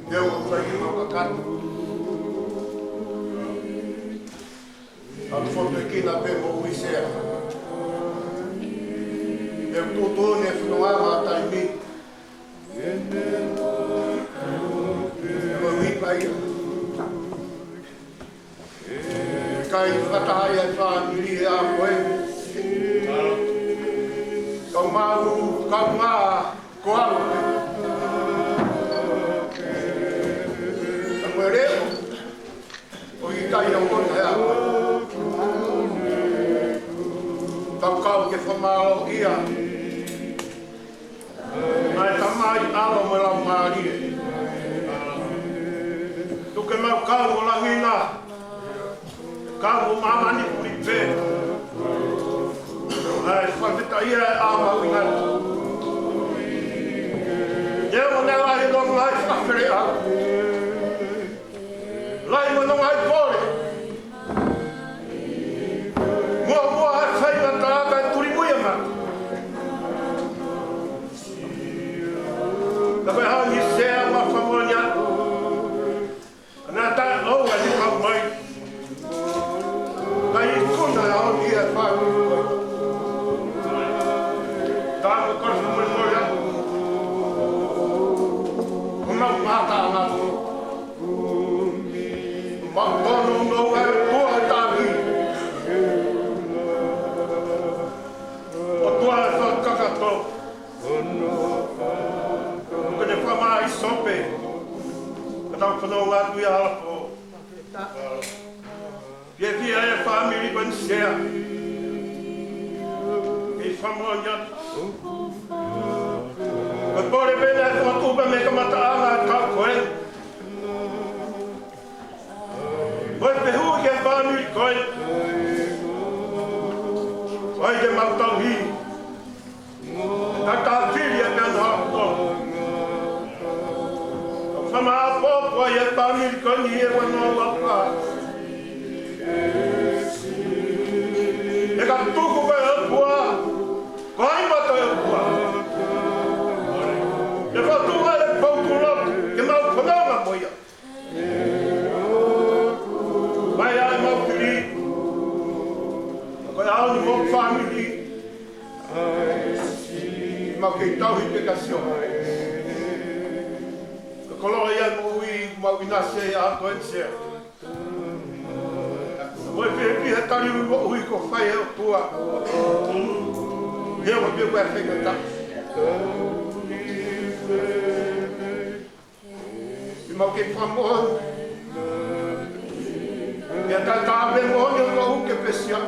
Te u ʻai ke mau kakato. ʻA e fotu ʻe kina pē mo uisea. Te u tuʻutuʻuni e fononga ʻa e taimi. Ko e uipa ia. Kae fakataha ai e fāmili ʻa koe. Kau mau, kau mā, ko au. Ka ko e leʻo ʻo ʻikai ʻaupito ʻa koe. Kau kau ke fakamālō ia. ʻA e Tamai, ʻAlo mo e Laumālie. Tuku ke mau kau ʻo langi na. Kau ʻo māmani puli pē. ʻA e fakafetaʻi ʻa e ʻaho mahuʻinga. Ia mo ne lahi nonga ʻa e fakafeleʻa. Lahi mo nonga ʻa e pole. Muʻomuʻa ʻa e faingataʻa kae tuli mui ʻa mata. Ka ko e hā ni sea ua famonia. Ana tae ʻo ua ni kau mai. Tāu ko e molemole atu. Ko mau mata anga. Mau tonu no e tua taki. ʻOtua ʻe fakakakato. Ko ʻene fakamāʻopoʻopo. Ka tau fanongo atu ia ʻa e ʻaho. Fiefia e fāmili ko eni Sea. Kei fakamoʻoni atu. Ko e pole pē naʻe fokotuʻu pē mei he kamataʻanga ʻo e taʻu ko ē. Ko e fehuʻi ki he fāmili ko ē. Ko e hā te mau tauhi. Ka tafili e meʻa naʻa hoko. Ka fakamoʻoni atu ʻa e fāmili ko eni ʻi he ua noa ua fā. ʻE ka tuku ko e ʻOtua. Ko hai mata e ʻOtua. ʻE fakatuʻu ʻa e poutula ke mau fanongo mo ia. Mai ai mau fili. Ko e ʻaho ni mo e fāmili. Mau kei tauhi pē kia Sihova. Ko e koloa ia e moʻui, mau ʻinasi ai ʻa ko eni Sea. Mo e fiefia he tali moʻui ko e fai ʻe he ʻOtua. He ʻoku pehē ko e fai ka ta. ʻI mau kei fakamoʻoni. ʻE taʻetaʻa pē moʻoni ʻo ka u ke pesia.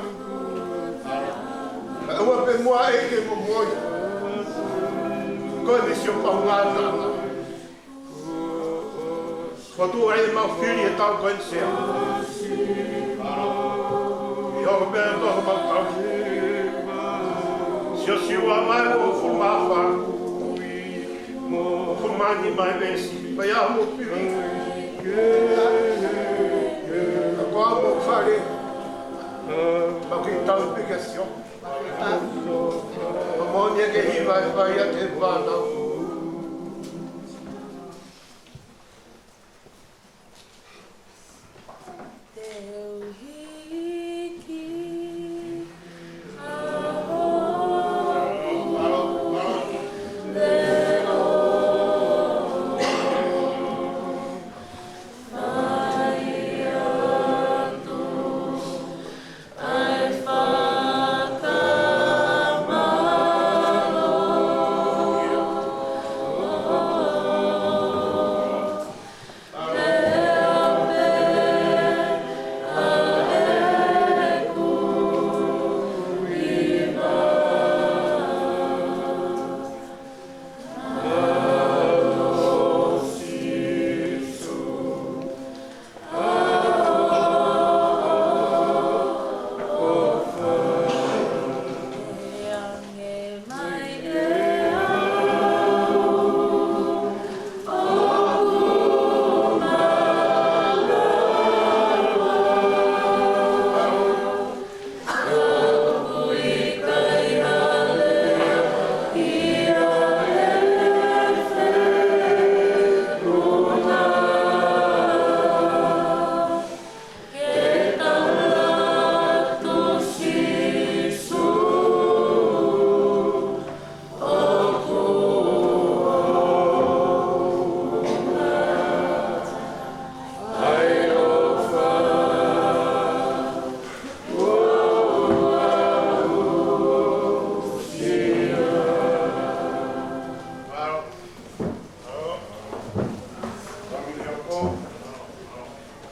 Ka ua pē moa e ke mo moʻoni. Ko e misi ʻo paunga tana. Ko tu ai mau fili e tau ko eni Sea. ʻI hoʻo pē tō mau tau. Siosio mai ʻo fulu mā fā. Ko mani mai pē si, pea mo pili. Ka ko au mo fale, mau kei tau pē kia Sihova. Ka moʻoni e ke hiva e fai ʻa e fānau. Te u hiki ʻa hoku leʻo mai atu ʻa e fakamālō.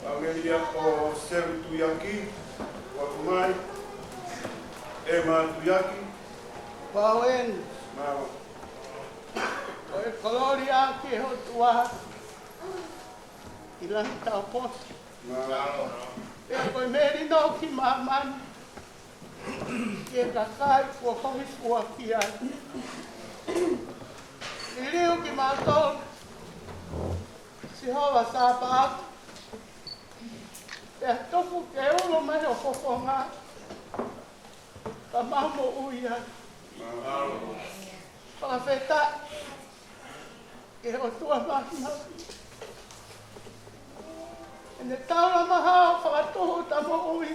Fāmili ʻa Selu Tuiaki, ʻoatu mai, ʻEma Tuiaki. Pau eni. Mālō. Ko e kolōlia ki he ʻOtua ʻi langi taupotu. Mālō. Pea ko e melino ki māmani. Ki he kakai kuo hōifua ki ai. Liliu kimautolu, Sihova Sāpaʻo. Pea tuku ke ulu mai ho fofonga, ka mau moʻui ai. Fakafetaʻi ki he ʻOtua Māfimafi. ʻEne taulama hao fakatuʻuta moʻui.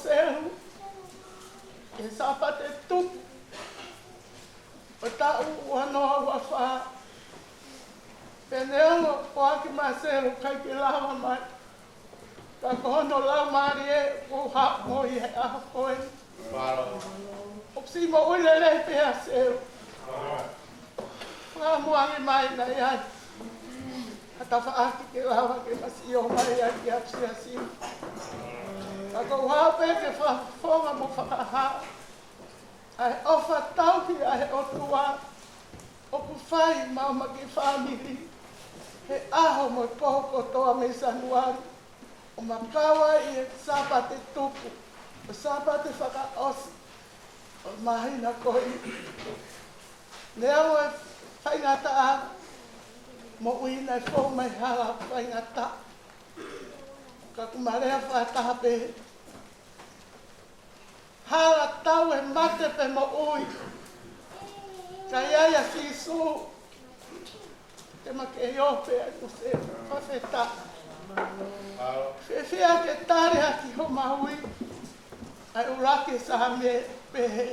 Selu, ʻi he Sāpate tupu ʻo e taʻu ua noa ua fā. Pea neongo ko ʻAki Māselu ʻikai ke lava mai, ka ko hono laumālie ʻoku haʻu mo ia he ʻaho ko eni. ʻOku siʻi moʻui lelei pē ʻa Selu. Fakamuangi mai naʻe ʻi ai ha tafaʻaki ke lava ke ma sio mai ai ki he siasi. Ka ʻoku ou haʻu pē ke fakafofonga mo fakahā ʻa e ʻofa tauhi ʻa e ʻOtua ʻoku fai maʻa e kiʻi fāmili he ʻaho mo e pō kotoa mei Sānuali ʻo ma kau ai ʻi he Sāpate tupu, ʻo e Sāpate fakaʻosi ʻo e māhina ko eni. Neongo e faingataʻa, moʻui naʻe fou mai hala faingataʻa, ka ʻoku ma lea fakataha pē: Hala, tau e mate pe moʻui, ka ʻi ai ʻa Sīsū, te ma kei ō pē ai mo Selu. Fakafetaʻi. Fiefia ke tali ʻaki homau ui ʻa e ʻuluaki Saame pehē: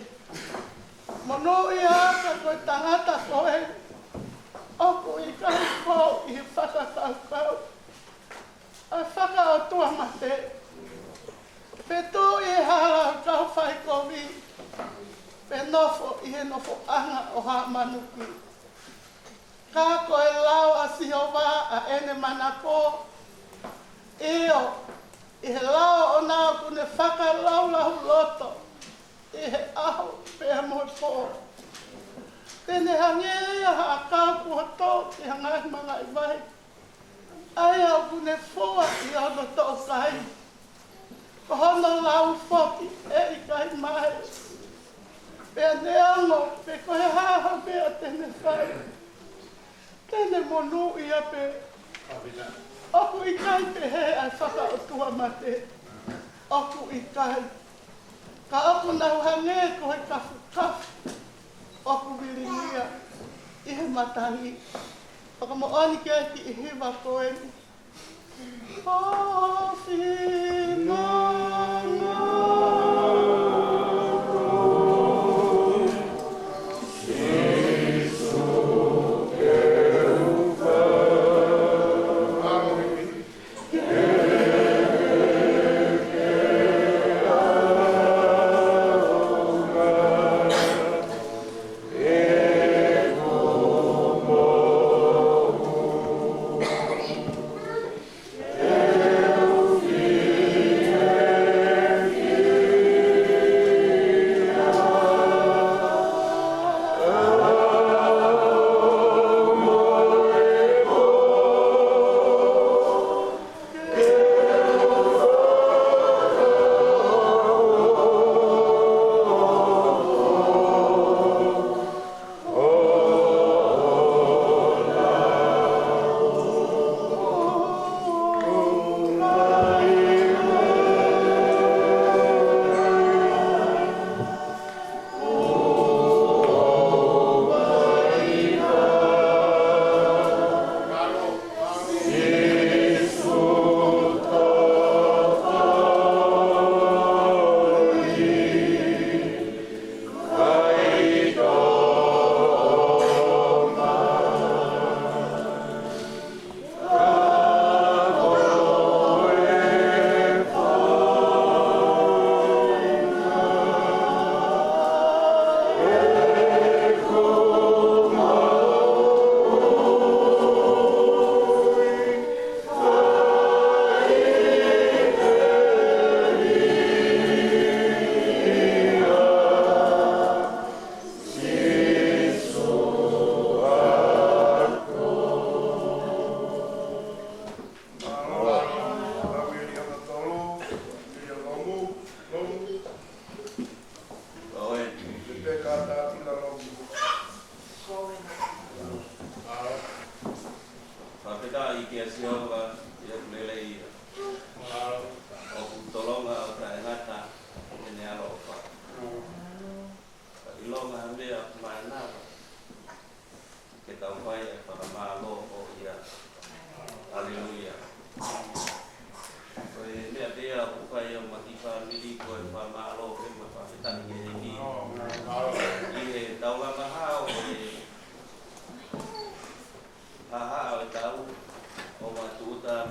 Monūʻiaʻaki ko e tangata ko ē ʻoku ʻikai fou ʻi he fakakaukau ʻa e fakaʻotuamate, pe tuʻu ʻi he hala ʻo e kau faikovi, pe nofo ʻi he nofoʻanga ʻo haʻa manuki. Ka ko e lao ʻa Sihova ʻa ʻene manako, ʻio, ʻi he lao ʻoʻona ʻoku ne fakalaulauloto ʻi he ʻaho pea mo e pō. Te ne hangē ia ha ʻakau kuo tō ki ha ngaahi mangaʻi vai, ʻa ia ʻoku ne fua ʻi hono toʻukai. Ko hono lau foki ʻe ʻikai mae. Pea neongo pe ko e hā ha meʻa te ne fai, te ne monūʻia pē. ʻOku ʻikai pehē ʻa e fakaʻotuamate. ʻOku ʻikai. Ka ʻoku nau hangē ko e kafukafu ʻoku vilingia ʻi he matangi. Fakamoʻoni ki he kiʻi hiva ko eni.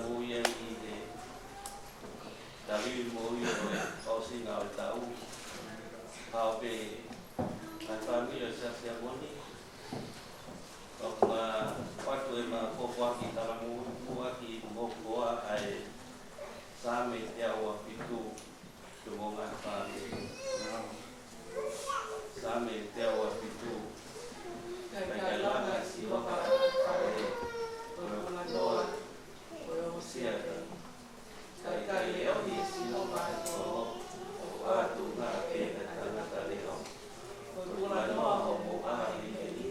Moʻui ai ʻi he tali moʻui ʻo e ʻosinga ʻo e taʻu. Pau pē ʻa e fāmili ʻo e Siasi ʻa Moni. ʻOku ma ʻoatu ʻema pōpoaki talamuʻaki mo koa ʻa e Saame teau ua fitu, ki homou ngaahi fāmili. Saame teau ua fitu. Kae taʻelanga ʻa Sihova ʻa e fale, ko e puleʻanga ko e ongo siata. Kae ʻikai leʻohi ʻe Sihova ʻa e kolo, ʻoku ʻā tuʻunga pē ʻa e tangata leʻo. Ko e puleʻanga hoʻomou ʻā heheni,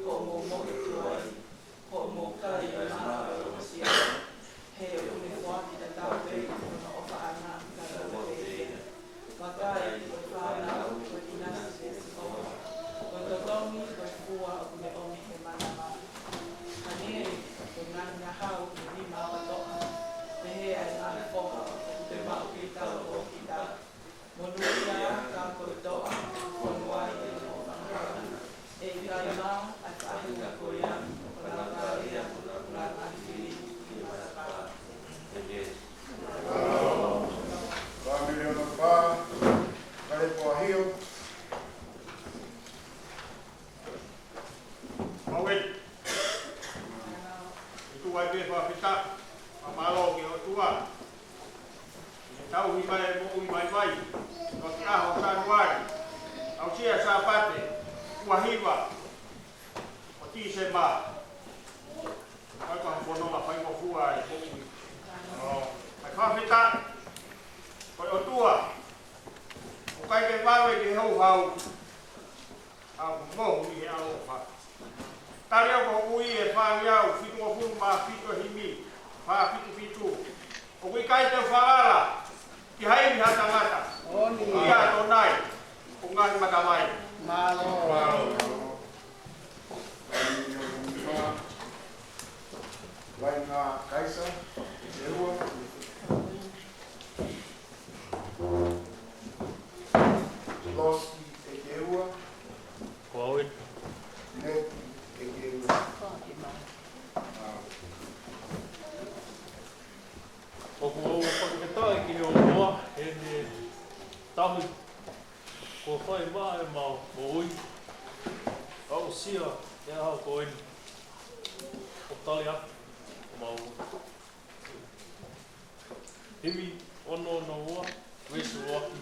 hoʻomou mohe tuai, hoʻomou kai ʻa e mā ʻo e ongo siata. He ʻoku ne foaki tatau pē ki hono ʻofaʻanga, ka ʻoku ʻikai pē ia. Vakai, ko e fānau ko e ʻinasi ʻia Sihova, ko e totongi ko e fua ʻoku ne ʻomi he manava. Hangē ko e ngaahi ngahau ʻi he nima ʻo ha toʻa, pehē ʻa e ngaahi foha ʻoku te maʻu kitautolu ʻo kita. Monūʻia ka ko e toʻa, fonu ai ʻi hoʻo fanga hala. ʻE ʻikai mā ʻa e faʻahinga ko ia, ko e nāunau ia, ko e nāunau ʻa e fili ʻi he matapā. Fāmili ono fā, Kalepoahio. Mau eni. ʻOku tuʻu ai pē fakafetaʻi, fakamālō ki he ʻOtua. ʻI he tauhi mai e moʻui maimai, ʻo e ʻaho Sānuali, aʻusia Sāpate, ua hiva, ʻo Tīsema. ʻOku ʻikai ko ha fononga faingofua ʻa e moʻui. ʻOku fakafetaʻi, ko e ʻOtua, ʻoku ʻikai ke vave ki he houhau, ʻa ʻoku mohu ʻi he ʻaloʻofa. Tali ʻa hoku ui ʻe fāngeau fitungofulu mā fitu ʻa e himi, fā fitu fitu. ʻOku ʻikai te u falala ki ha ivi ha tangata. ʻOni. ʻIa Tonai, ʻo ngaahi matavai. Mālō. Mālō. Lainga Kaisa, ʻEua. Losi ʻEkeua. Ko au ē. Neti ʻEkeua. ʻOku ou fakafetaʻi ki he ʻOtua heʻene tauhi kuo fai maʻa ʻemau moʻui. Aʻusia e ʻaho ko eni. ʻOku tali atu ʻemau Himi ono ono ua, veesi ʻuluaki.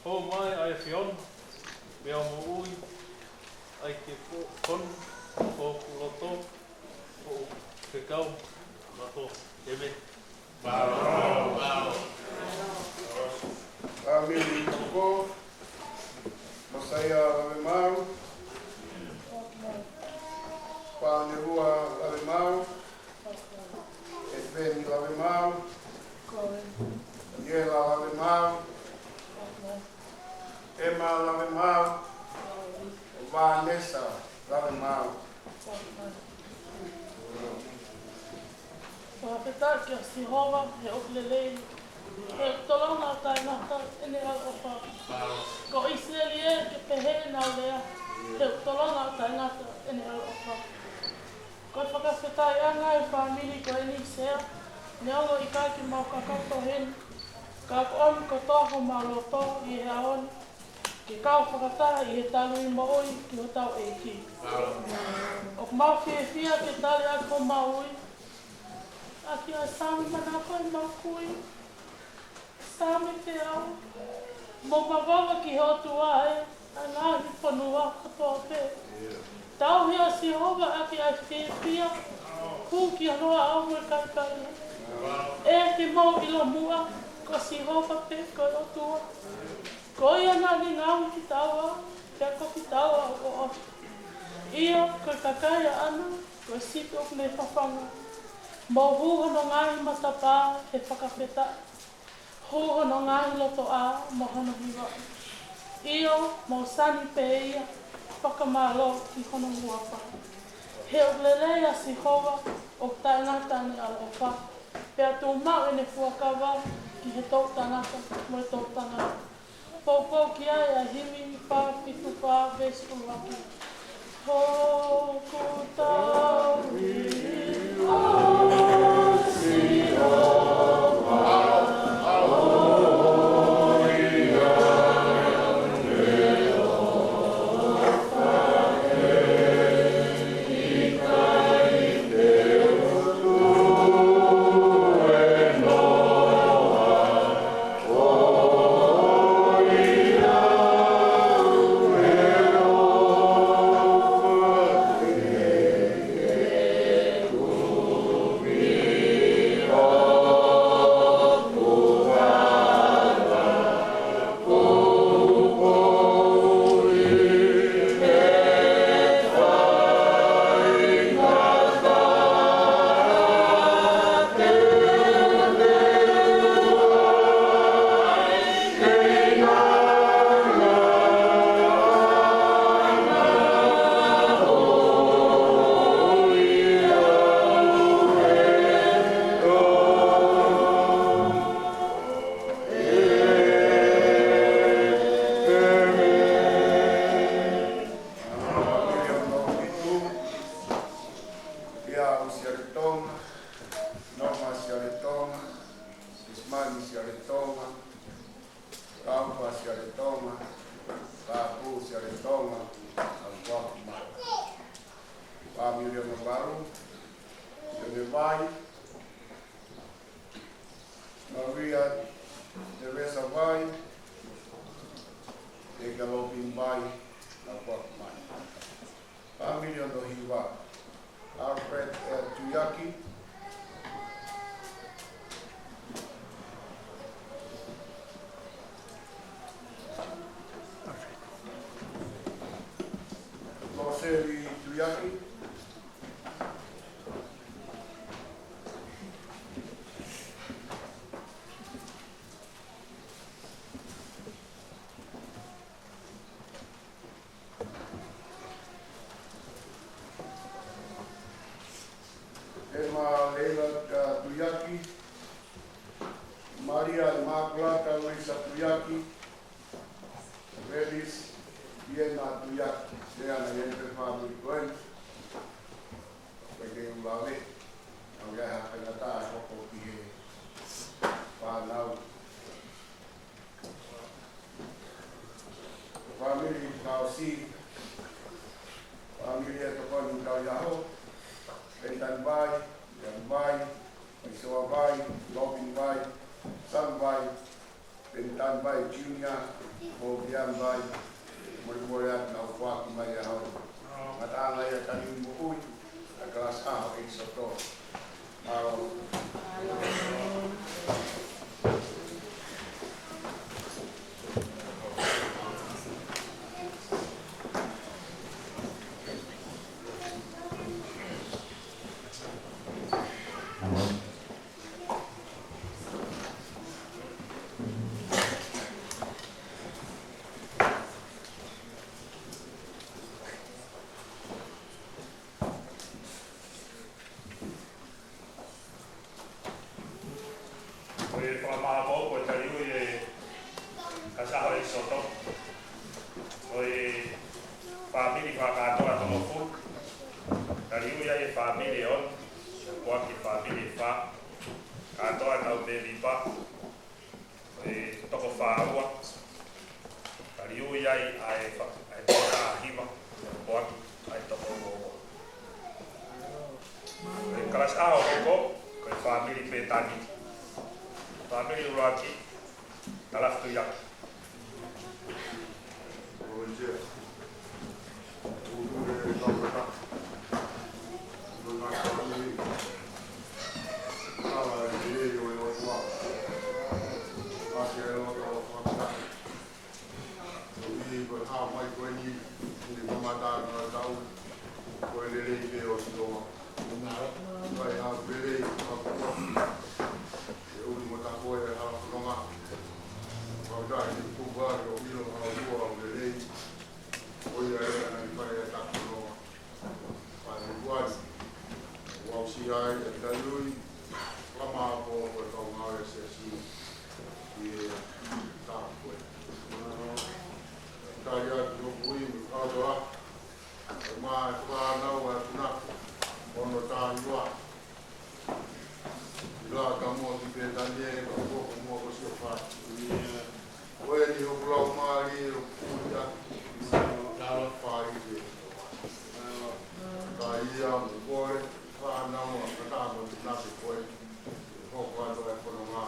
Hou mai ʻa e ʻAfiona, mei hoʻo moʻui, ʻai ke fo-, fonu hoku loto, hoʻo fekau mātuʻa. ʻĒmeni. Fāmili Toko, Mosaia Lavemaau, Pānelua Lavemaau, ʻEfeni Lavemaau, Iela Lavemaau, ʻEma Lavemaau, Vānesa Lavemaau. Fakafetaʻi kia Sihova, he ʻoku lelei, he ʻoku tolonga ʻo taʻengata ʻene ʻaloʻofa. Ko ʻIsileli ē, ke pehē ʻenau lea, he ʻoku tolonga ʻo taʻengata ʻene ʻaloʻofa. Ko e fakafetaʻiʻanga ʻa e fāmili ko eni Sea, neongo ʻikai ke mau kakato heni, ka ʻoku ʻomi kotoa homau loto ʻi he ʻaho ni, ke kau fakataha ʻi he tali moʻui ki hotau ʻEiki. ʻOku mau fiefia ke tali ʻaki homau ui, ʻaki ʻa e Saame manako ʻemau kui. Saame teau. Mou mavava ki he ʻOtua ē, ʻa e ngaahi fonua kotoa pē. Tauhi ʻa Sihova ʻaki ʻa e fiefia, hū ki hono ʻao mo e kaikai. ʻEiki, mou ʻilo muʻa, ko Sihova pē ko e ʻOtua. Ko ia naʻa ne ngaohi kitaua, pea ko kitaua ʻoʻona. ʻIo, ko e kakai ʻaʻana, ko e sipi ʻoku ne fafanga. Mou hū hono ngaahi matapā he fakafetaʻi. Hū hono ngaahi lotoʻā mo hono hiva. ʻIo, mou sani pē ia, fakamālō ki hono huafa. He ʻoku lelei ʻa Sihova, ʻoku taʻengata ʻene ʻaloʻofa. Pea tuʻumaʻu ʻene fuakava ki he toʻutangata mo e toʻutangata. Poupou ki ai ʻa e himi fā fitu fā veesi ʻuluaki. Hoku tauhi ʻa Lata Luisa Tuiaki, Velis Viena Tuiaki, Leana Yente Family Friends, peke ulave, au ia ha penata hoko ki he fānau. Family Kausi, family e tokoni kau iaho, Bentan Vai, Ian Vai, Isoa Vai, Robin Vai, Sam Vai, Bentan Vai Junior, mo Ian Vai, mo e mole atu nau foaki mai ʻa e ʻaho. Ngataʻanga ia tali mo ui, ʻa e kalasi ʻaho ʻEkisoto. Mālō. Ko e fakamālō ko e taliui e kalasi ʻaho ʻEkisoto. Ko e fāmili fakakātoa toko fā. Taliui ai e fāmili ʻe ono, foaki e fāmili ʻe fā. Kātoa e kau mēmipa, ko e toko fā ua. Taliui ai ʻa e fa-, ʻa e toko taha hiva, foaki ʻa e toko ua ua. Ko e kalasi ʻaho hoko, ko e fāmili Pētani. Fāmili ʻuluaki, Talafi Tuiaki. Ko e hā mai ko eni, ʻi he mamata ʻa e tau, ko e lelei pē ʻo Sihova. Ko e hā lelei, ko e hā kuo. ʻE uli mo ta ko e hala fononga. Ko e tahi ni kuva, ko ʻilo, hā ua, lelei. Ko ia e ana ni fai e ta fononga. Fai ni kuani. Ua usi ai, e taliui, fakamālō ko e kau ngāue ʻa e siasi. ʻI he tapu ko ē. Tali atu hoku ui, mo e kau toa. ʻE mā e fānau ʻa e punake, ono taha hiva. ʻI lata mo ki Pētani ē, ka ko ko mo ko Sihova. Ko eni hoku laumālie ʻoku ui atu. Tala fai ke. Ka ia mo kole, fānau ʻa e kata mo e punake ko ē. Hoko atu e fononga.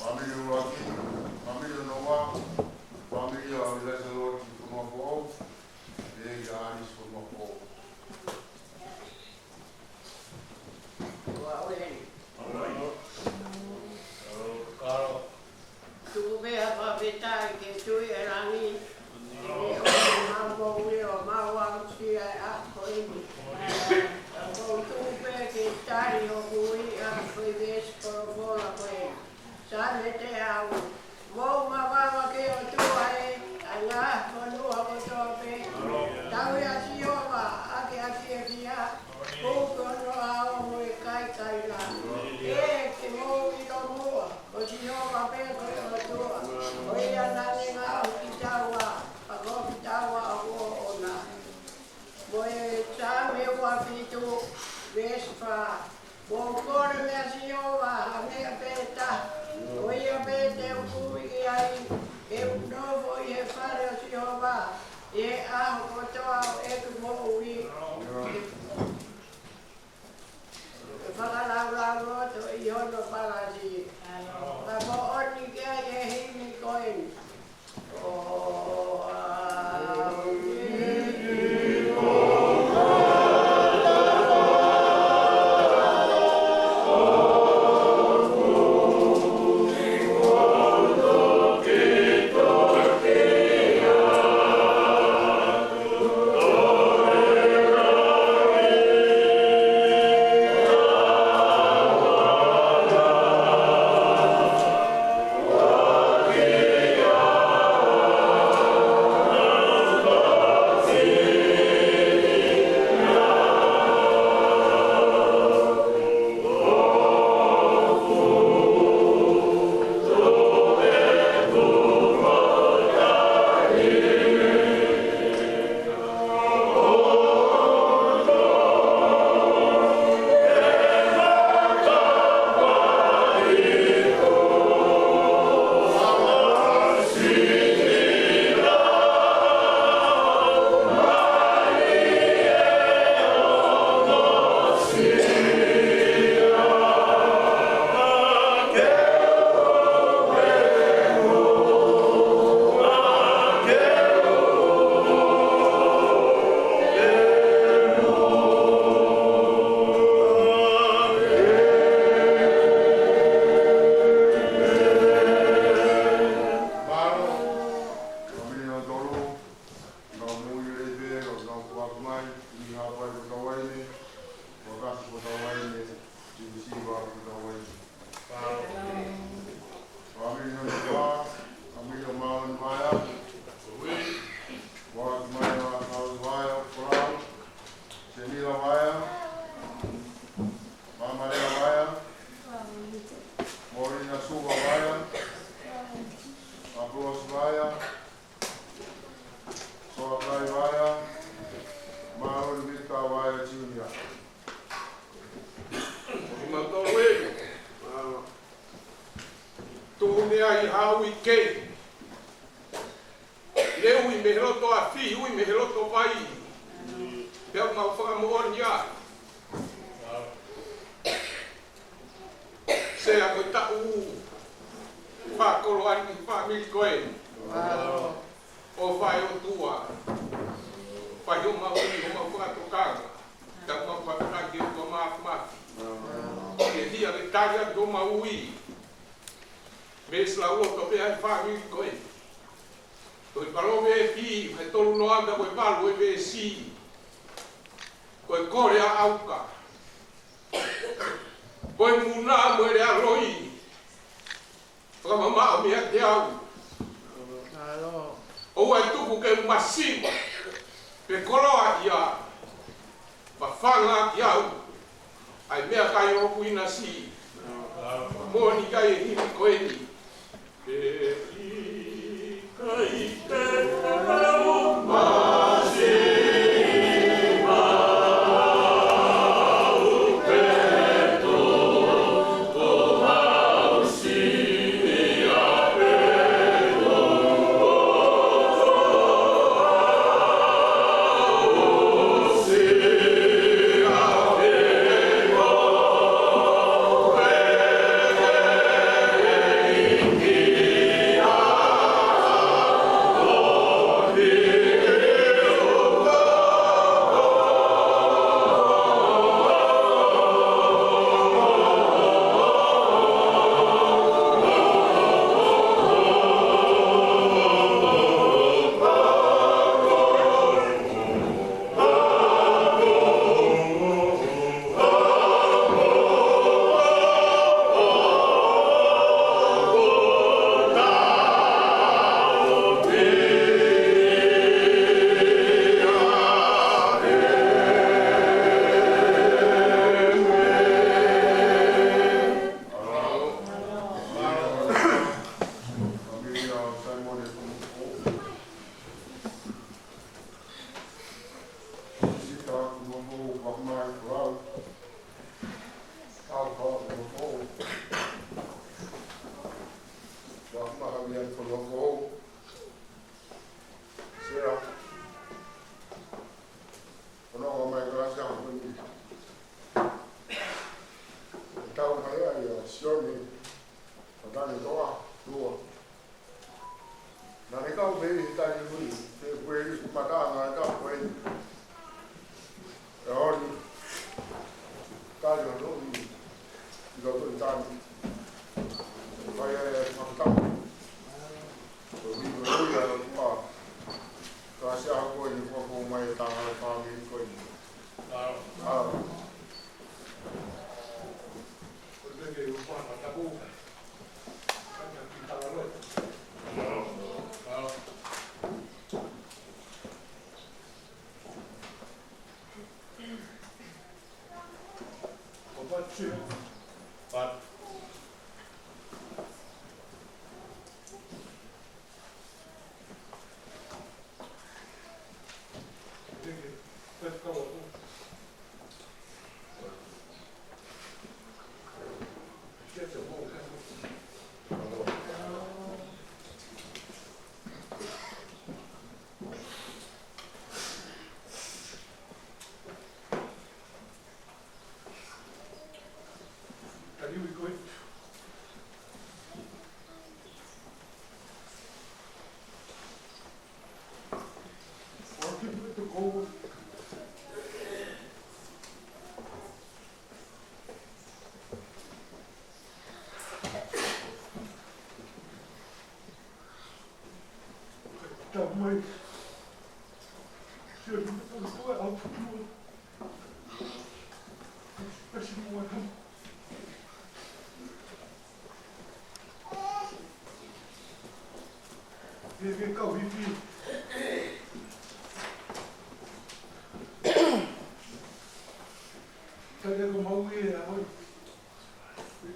Fāmili ʻuluaki, fāmili ʻuluaki, fāmili ʻo Noa, fāmili ʻo Lesa Loti Fonuafoʻou, ʻe ia Alisi Fonuafoʻou. Ua ʻo heni. Tuku pē ha fakafetaʻi ki he Tuʻi ʻi langi, ʻi he ʻofa mo e moʻui ʻo mau aʻusia ʻa e ʻaho ko eni. Pea ʻoku ou tuku pē ke tali hoku ui ʻa e foʻi veesi folofola ko e Saame teau. Mou mavava ki he ʻOtua ē, ʻa e ngaahi fonua kotoa pē. Tauhi ʻa Sihova ʻaki ʻa e fiefia, puke hono ʻao mo e kaikaila. ʻE, ke mou ʻilo muʻa, ko Sihova pē ko e ʻOtua, ko ia naʻa ne ngaohi kitaua, pea ko kitaua ʻoku ʻoʻona. Mo e Saame ua fitu, Veesi fā. Mou kole meia Sihova ha meʻa pē taha, ko ia pē te u tui ki ai, ke u nofo ʻi he fale ʻo Sihova ʻi he ʻaho kotoa ʻo ʻeku moʻui, ke fakalaulauloto ʻi hono palani. Ka moʻoni ki ai e himi ko eni. Mālō, fāmili ʻo Tolu, nau moʻui lelei pē, nau, nau foaki mai, ʻi Haʻapai ko Tauaine, Wakasi ko Tauaine, Timi Siva ko Tauaine. Fāmili ʻo Nua, fāmili ʻo Maoni Vaea, foaki mai ʻa Maoni Vaea, Palau, Senila Vaea, Mamalea Vaea, Morina Suva Vaea, Apulosi Vaea, Soakai Vaea, Maoni Vita Vaea Junior. Ko kimautolu ē, ʻa, tuʻu mei ai haʻa ui kei. Leo ui mei he loto afi, ui mei he loto vai. Pea mau fakamoʻoni ai. Sea ko e taʻu fakakoloa ʻa e fāmili ko ē. ʻOfa ʻOtua. Fai homau ui, homau fakatokanga. Tau mau fakatokanga ki homau māfimafi. Ke hia ke tali atu homau ui. Veesi lauloto pē ʻa e fāmili ko ē. Ko e Palōveepi, ko e tolu noa ʻa e valu ʻo e veesi. Ko e kole ʻa ʻauka. Ko e muna mo e lea loi. Fakamamaʻo meiate au. ʻOua ʻe tuku ke u masiva, pe koloaʻia, fafanga ʻaki au ʻa e meʻakai ʻo hoku ʻinasi. Moʻoni ki ai e himi ko eni. ʻE ʻikai te u masiva. Ono o mai kalasi a ko ni. Tau mai ai ʻa Sione, ko Tane Toa, Lua. Naʻa ne kau pē ʻi he tali hui, ke kue ʻi he mata ʻa e tapu ʻe. ʻE ʻoni, tali ʻo nui, ʻi loto ʻi tani. Kai e fakatapu. Ko ni ko ia ʻo tua. Ka sia ko ni ko ko mai e tanga e fāmili ko ni. Alo. Alo. Ko te ke upa na tapu. Ka te ki tala lo. Alo. Alo. Ko pa tsi. Pa. Tau mai. Sio, tau mai, au, tau mai. Kasi mo ai. Ke, ke kau hiki. Ka ke ko mau e a hoi.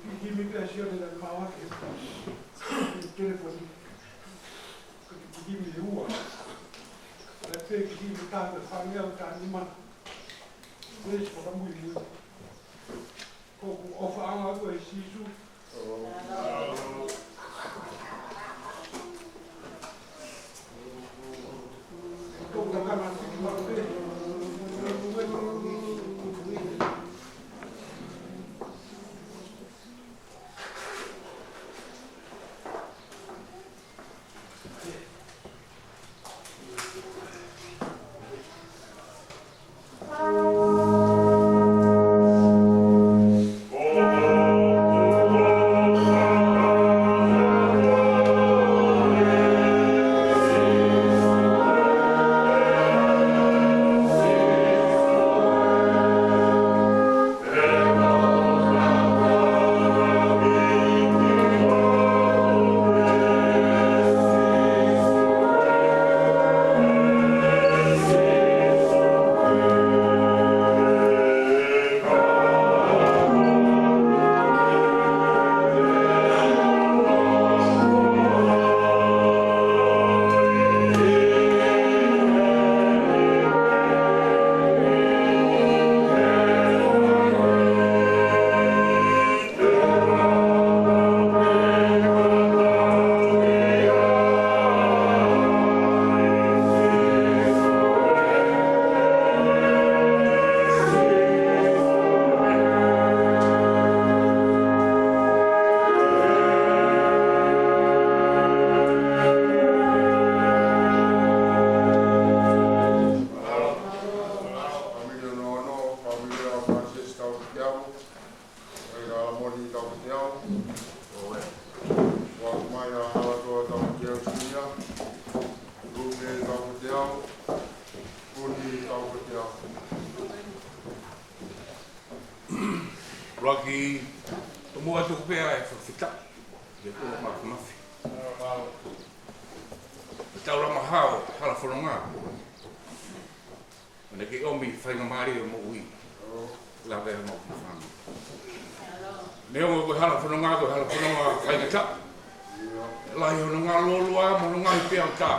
Ki, ki mi pea sio le la mau ake. Telefoni. Ki, ki mi le ua. Ka pe ki mi ta ka fanga o ta ni ma. Pea si fakamuimui. Ko ku ʻofa anga ko e Sīsū. Fāmili ono ono, fāmili ʻa Francis Taukeau, ʻa Lamoni Taukeau, ʻo e. Ua mai ʻa Halatoa Taukeau Senior, Luke Taukeau, Kuni Taukeau. Laki, tomuʻa tuku pē ʻa e fakafetaʻi. Ia ko e mafimafi. Taulama hao, hala fononga. ʻO ne kei ʻomi faingamālie ʻo e moʻui. Lave ʻa e moʻui fāmili. Neongo ko e hala fononga, ko e hala fononga faingataʻa. Lahi hono ngaahi lōloa, mo hono ngaahi peau tā.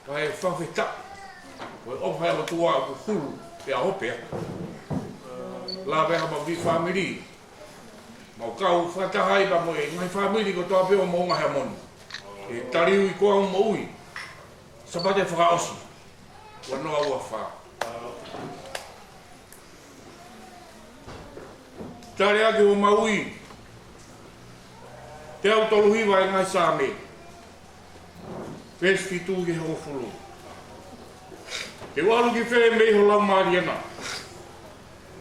Ka ʻi he fakafetaʻi, ko e ʻofa ʻa e ʻOtua ʻoku hulu pea hope atu. Lave ʻa e moʻui fāmili. Mau kau fakataha ai pea mo e ngaahi fāmili kotoa pē ʻo Moʻunga Heamoni. ʻI he taliui ko au moʻui. Sāpate fakaʻosi. Ua noa ua fā. Tali ʻaki ʻo maʻu ʻi he teau tolu hiva ʻi he ngaahi Saame. Veesi fitu ki he hongofulu. Te u ʻalu ki fē mei ho Laumālie na?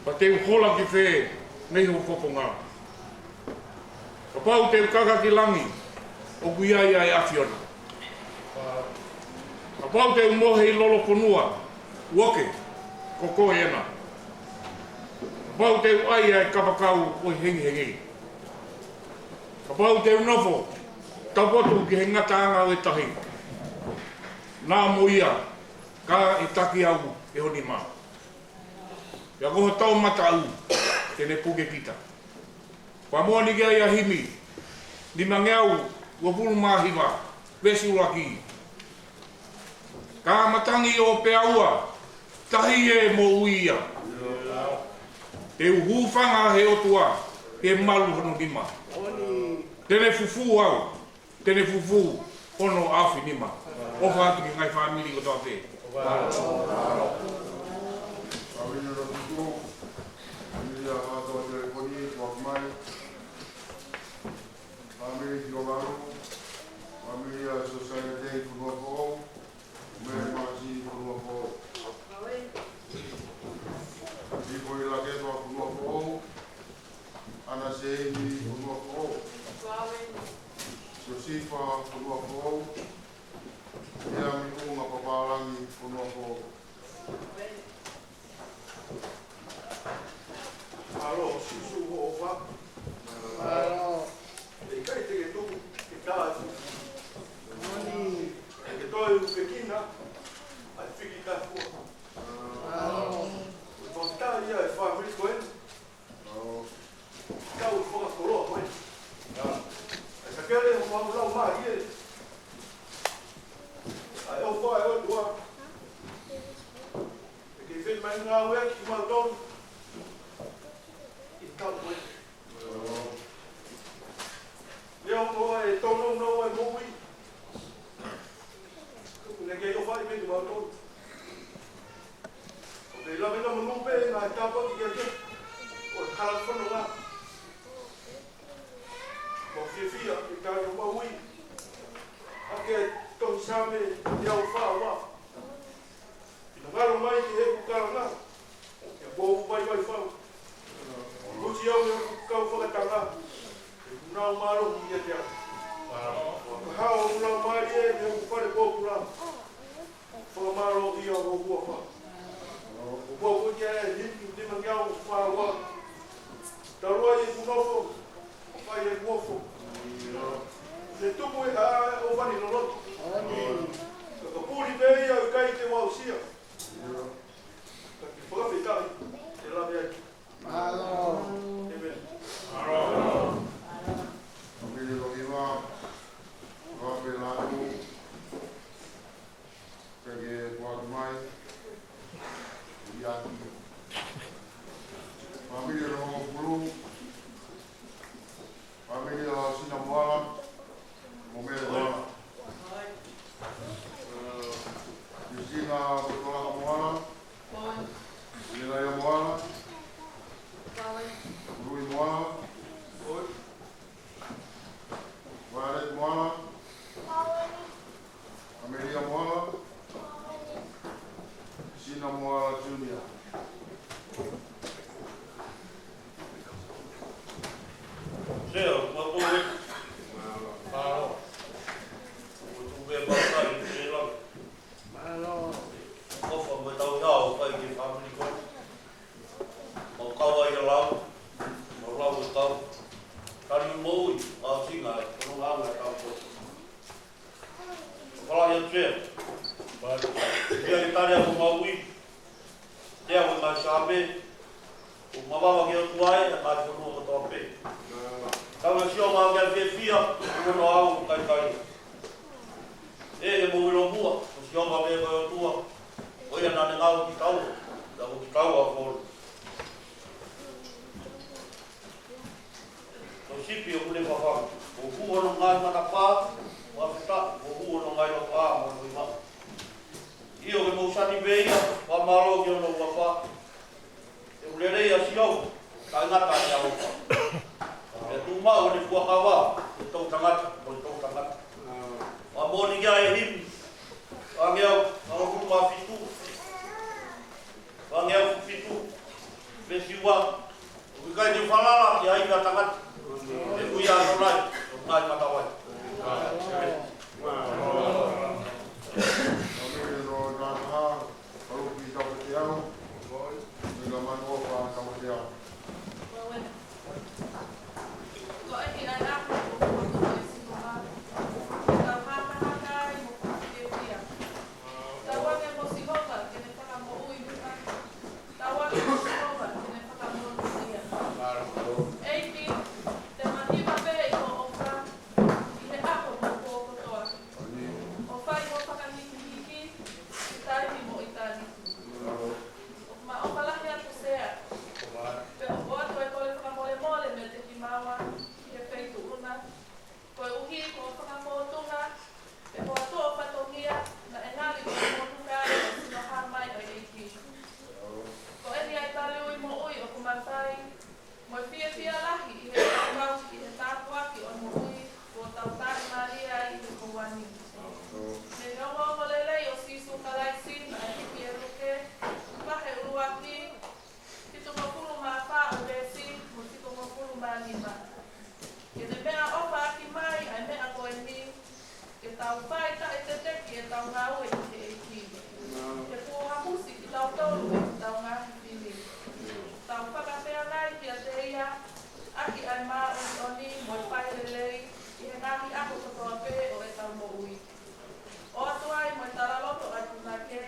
Pea te u hola ki fē mei ho fofonga? Kapau te u kaka ki langi, ʻoku ʻi ai ʻa e ʻAfiona. Kapau te u mohe ʻi lolofonua, ʻoku ʻikai ko koe ena. Kapau te u ʻai ʻa e kapakau ʻo e hengihengi, kapau te u nofo taupotu ki he ngataʻanga ʻo e tahi, naʻa mo ia ka ʻe taki au ʻe ho nima. Pea ko ho toʻomataʻu te ne puke kita. Pea mo ʻeni ki ai ʻa e himi nimangeau uofulu mā hiva, veesi ʻuluaki. Ka matangi ʻo peaua, tahi ʻe moʻui ia. Te u hūfanga he ʻOtua, he malu hono nima. Te ne fufū au, te ne fufū hono ʻaofinima. ʻOfa atu ki he ngaahi fāmili kotoa pē. Fāmili ʻo Tuku, fāmili ʻa Hato Telekoni, Tuakamai. Fāmili Fiovalu, fāmili ʻa Sosaiate Fonuafoʻou, Mele Masi Fonuafoʻou. Fifo ʻi Lakepa Fonuafoʻou, ʻAna Seini Fonuafoʻou, Siosifa Fonuafoʻou, Ia Mikunga Papālangi Fonuafoʻou. Mālō, Sīsū hoʻo ʻofa. Mālō. ʻE ʻikai te ke tuku ke tā e fuʻu. Mālō. ʻE ke toe ʻufiʻufi kina ʻa e fiki kāfua. Mālō. Ko e tā ia e fāmili ko ē. Mālō. Kau fakakoloa ko ē. ʻE Sakele, homau laumālie. ʻA e ʻofa ʻa e ʻOtua. ʻE kei fai mai ngāue kiate kimautolu ʻi he taʻu ko ē. Leo ko e tononga ʻo e moʻui. Kuo ne kei ʻofa mai kiate kimautolu. ʻOku te lave na manu pē ngaahi tāpuaki kiate koe ʻo e kalafononga. Ko e fiefia ke tali ʻo maʻu ʻi he tohi Saame teau fā ua. Finangalo mai ki heʻeku kalanga, ke u vaivai fau. Kusi au ʻi heʻeku kau fakatanga, ʻi heʻeku nau mālohi ʻiate au. Fakahā hoku laumālie ʻi heʻeku fale pōpula. Fakamālō ʻi ho huafa. Kuo pau ko ia e himi nimangeau fā ua. Talu ai ʻeku nofo, ʻo fai ʻeku ofo. Ne tupu ʻa e ʻofa ni loloto. Ka ka puli pē ia ʻo ʻikai te u aʻusia. Ka ke fakafetaʻi, te lave ai. Mālō. ʻĒmeni. Mālō. Fāmili ʻo Hiva, Rafe Latu, Peke Tuakamai, Iaki. Fāmili ʻo Pulu, fāmili ʻo Sina Moala, mo Mele Moala. Krisina Kotolaka Moala. Milaia Moala. Lui Moala. Violet Moala. Amelia Moala. Sina Moala Junior. Seo, ua pō e. Mālō. Ua tuku e pātai, e lau. Mālō. ʻOfa mo e tauhi ʻoku fai ki he fāmili ko ē. Mau kau ai ʻa e lau. Mau lau e kau. Tali moʻui, ʻa e singa, ko e ngaahi ʻa e kau ko ē. Fala ia Chair. Ia i tali ʻa homau ui. Te au e ngaahi Saame. ʻOku mavava ki he ʻOtua ʻa e ngaahi fonua kotoa pē. Kau e sio mau ki he fiefia, ʻoku noa au kaikai. ʻE, ʻe mou ʻilo muʻa, ko Sihova pē ko e ʻOtua. Ko ia naʻa ne ngaohi kitaua, pea ko kitaua ʻa e fonu. Ko e sipi ʻoku ne fafanga. Ko e hū hono ngaahi matapā, ʻo fakafetaʻi, ko e hū hono ngaahi ʻofa, mo hono ʻuhinga. ʻI ʻIo, ke mou sani pē ia, fakamālō ki hono huafa. He ʻoku lelei ʻa Sihova, taʻengata ʻa e ʻaloʻofa. Pea tuʻu maʻu ʻene fuakava ʻi he toʻutangata mo e toʻutangata. Fakamoʻoni ki ai e himi, fāngeau valungofulu mā fitu. Fāngeau fitu, veesi ua. ʻOku ʻikai te u falala ki ha ivi ʻa tangata, he ʻoku ʻiate au ʻa e ngaahi matavai. Ko e hia ʻa e ʻaho ʻoku fokotuʻu ʻe Sihova, ke tau hākahaka ai mo fakafiefia. Tauange mo Sihova ke ne fakamoʻui nima. Tauange mo Sihova ke ne fakamonūʻia. ʻEiki, te ma hiva pē ʻi hoʻo ʻofa ʻi he ʻaho mo e pō kotoa. ʻO fai ho fakahīkihiki ʻi taimi mo ʻitāniti. ʻOku ma ʻofa lahi atu Sea, pea ʻoku ou ʻoatu e kole fakamolemole meiate kimaua ʻi he feituʻu na, koeʻuhi ko hoʻo fakafōtunga, pea ko hoʻo tuʻu fatongia, naʻe ngali ko e motuka ʻo e sino hā mai ʻa e ʻEiki. Ko eni ʻa e tali ui moʻui ʻoku ma fai, mo e fiefia lahi ʻi he fakakau ki he tāpuaki ʻo e moʻui kuo tau tāʻimālie ai ʻi he houa ni. Mei he ongoongolelei ʻo Sīsū Kalaisi naʻe hiki ʻe Luke, vahe ʻuluaki, fitungofulu mā fā ʻo e veesi mo e fitungofulu mā nima. Ke ne meʻaʻofa ʻaki mai ʻa e meʻa ko eni, ke tau fai taʻeteteki ʻetau ngāue ʻi he ʻEiki. Ke puha musi kitautolu ʻe hotau ngaahi fili. Tau fakafeangai kiate ia, ʻaki ʻa e māʻoniʻoni mo e failelei, ʻi he ngaahi ʻaho kotoa pē ʻo ʻetau moʻui. ʻOatu ai mo e talaloto ʻa e punake,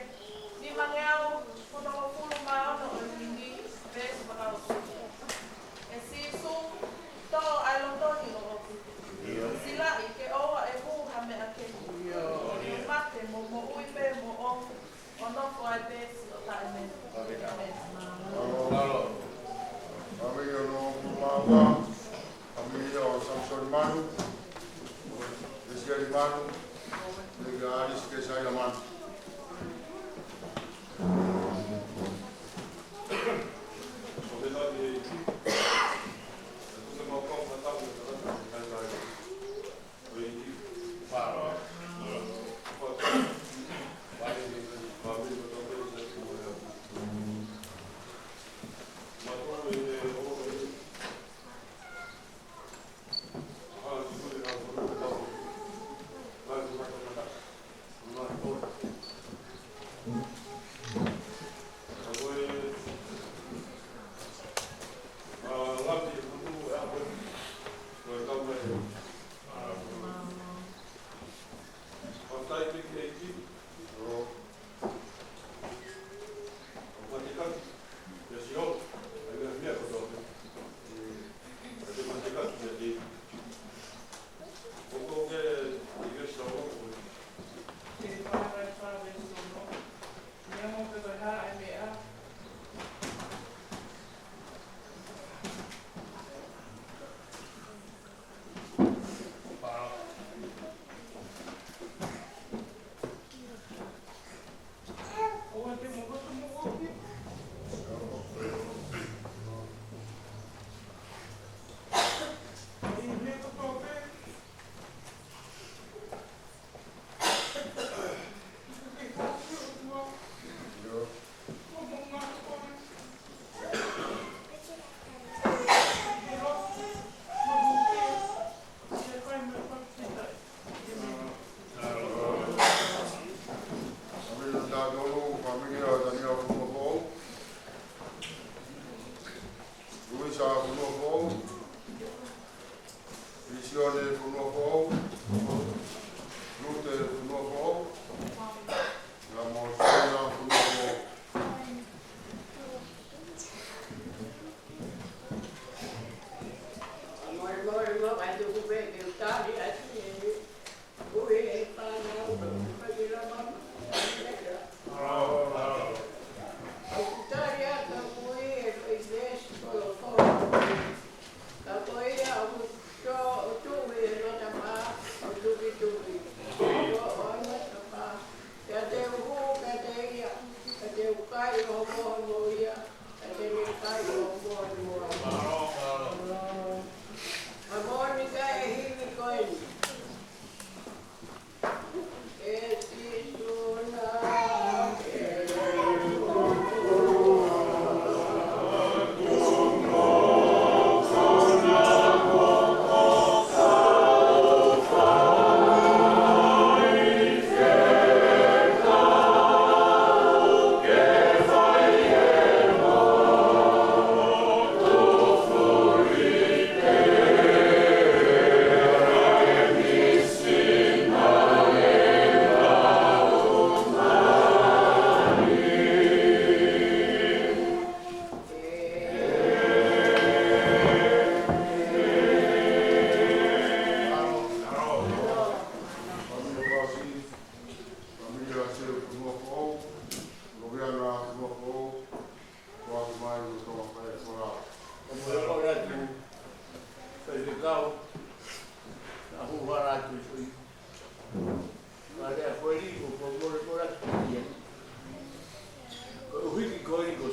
nimangeau hongofulu mā ono ʻo e himi, veesi fakaʻosi. ʻE Sīsū, toʻo ʻa e loto ni ʻoʻoku. Silaʻi ke ʻoua ʻe hū ha meʻa kehe. Ke u mate mo moʻui pē moʻou, ʻo nofo ai pē siʻo taʻemele. ʻĒmeni. Fāmili ʻo Nō Mumāua, fāmili ʻo Samson Manu, Lesieli Manu, Lesieli Alice Kesaia Manu.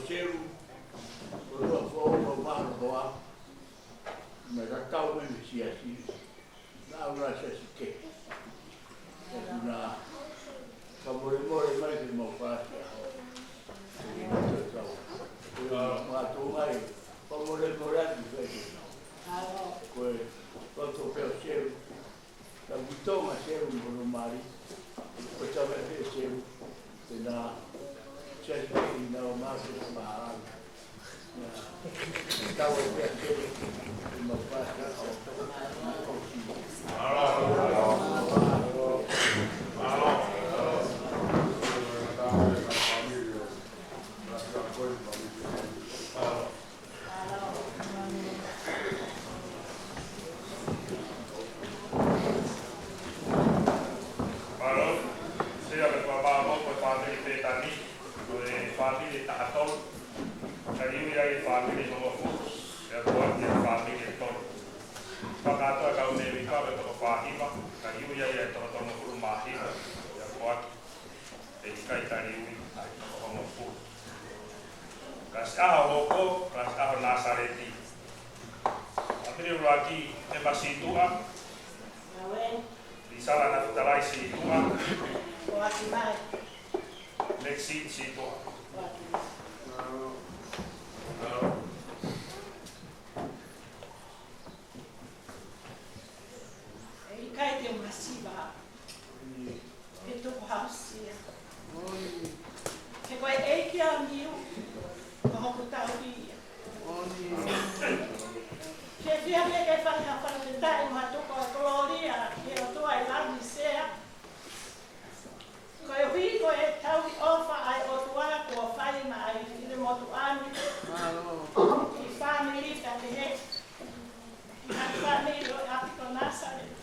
Selu, ʻo ua foʻou ʻo mahalo hoa, naʻe tatau mei he siasi, naʻa ʻoku siasi kehe. ʻOku na fakamolemole mai ke mau fasi ʻaho. Ko e na te tau. Ko e na mātou mai, fakamolemole atu pē ke nau. Ko e loto pē ʻo Selu, Tau ki Tonga Selu mo hono mali, ko e tau e pē Selu, te na siasi kehe ʻi na o masi ʻa Maʻala. Na, tau e pē Selu, te mau fasi ʻaho. Mālō, sio atu ʻa Pāpā mo e fāmili Pētani, mo e fāmili taha tolu, ka ʻi ai e fāmili hongofulu, ʻe ʻalu atu e fāmili ʻe tolu. Fakakātoa kau Mevika ko e toko fā hiva, ka ʻi ai e toko tolungofulu mā hiva, ʻe ʻalu atu. ʻE ʻikai taliui ʻa e toko hongofulu. Kalasi ʻaho hoko, kalasi ʻaho Nāsaleti. ʻApili ʻuluaki, Ema Situʻa. Aue. Lisala Nafitalai Situʻa. ʻOaki mai. Lexi Situʻa. ʻOaki mai. ʻE ʻikai te u masiva ke tuku hausia. He ko e ʻEiki au niu, ko hoku tauhi ia. Ke fia ke ke fai ha fakafetaʻi mo ha tuku ʻa e kolōlia ki he ʻOtua ʻi Laonisea. Koeʻuhi ko e tauhi ʻofa ʻa e ʻOtua kuo fai maʻa e finemotuʻa ni. Mālō. Ki he fāmili ka te he. Ki he fāmili ʻo e ʻapi ko Nāsaleti.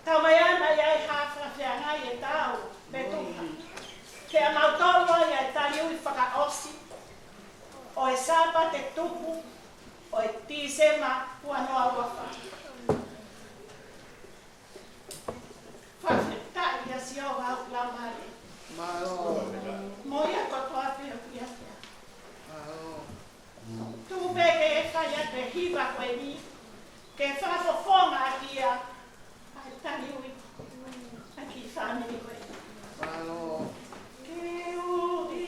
Tau mai ana ia ʻi ha fakafeangai ʻe tau, pe tuha. Pea mau tolo ia ʻi he taliui fakaʻosi ʻo e Sāpate tupu ʻo e Tīsema ua noa ua fā. Fakafetaʻi ʻia Sihova ʻa e Laumālie. Mālō. Mo ia kotoa pē ʻoku ʻiate ia. Mālō. Tuku pē ke fai atu e hiva ko eni, ke fakafofonga ʻaki ia ʻa e taliui ʻa e kiʻi fāmili ko eni. Mālō. Ke ui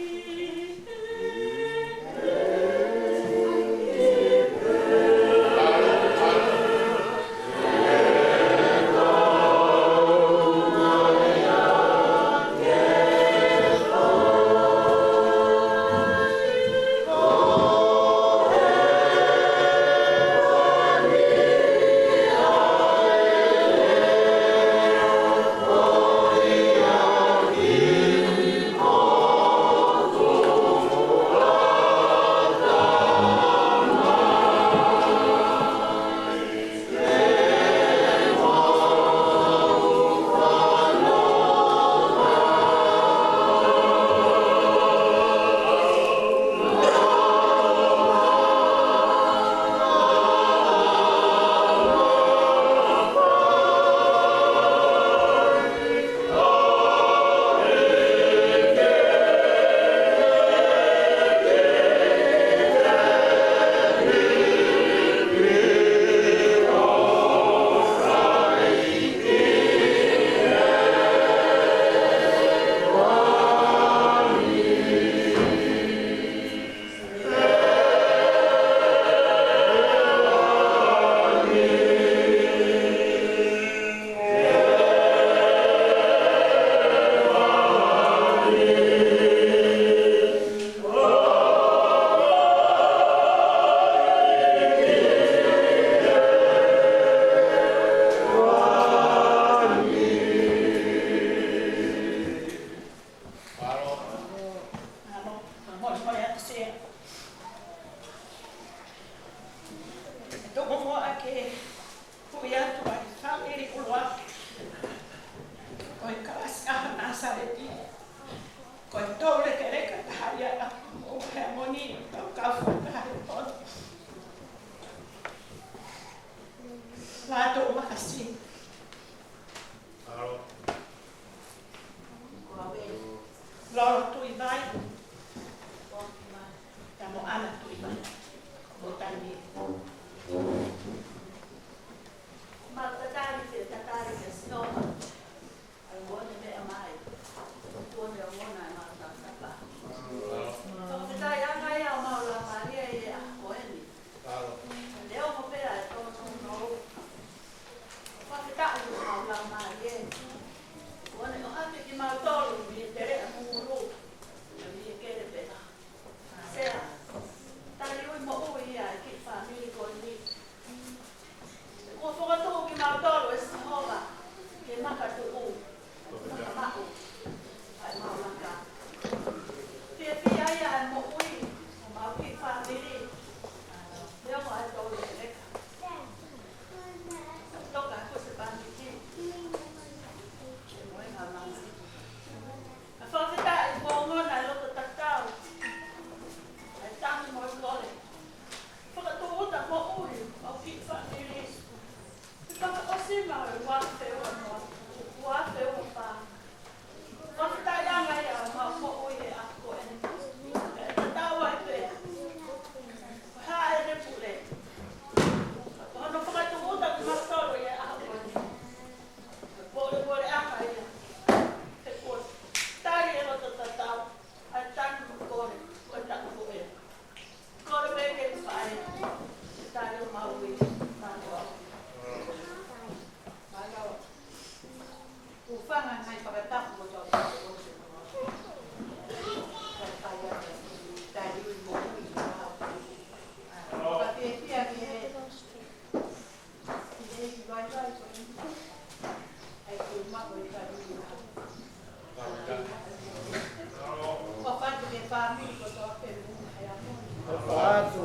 ʻOfa atu.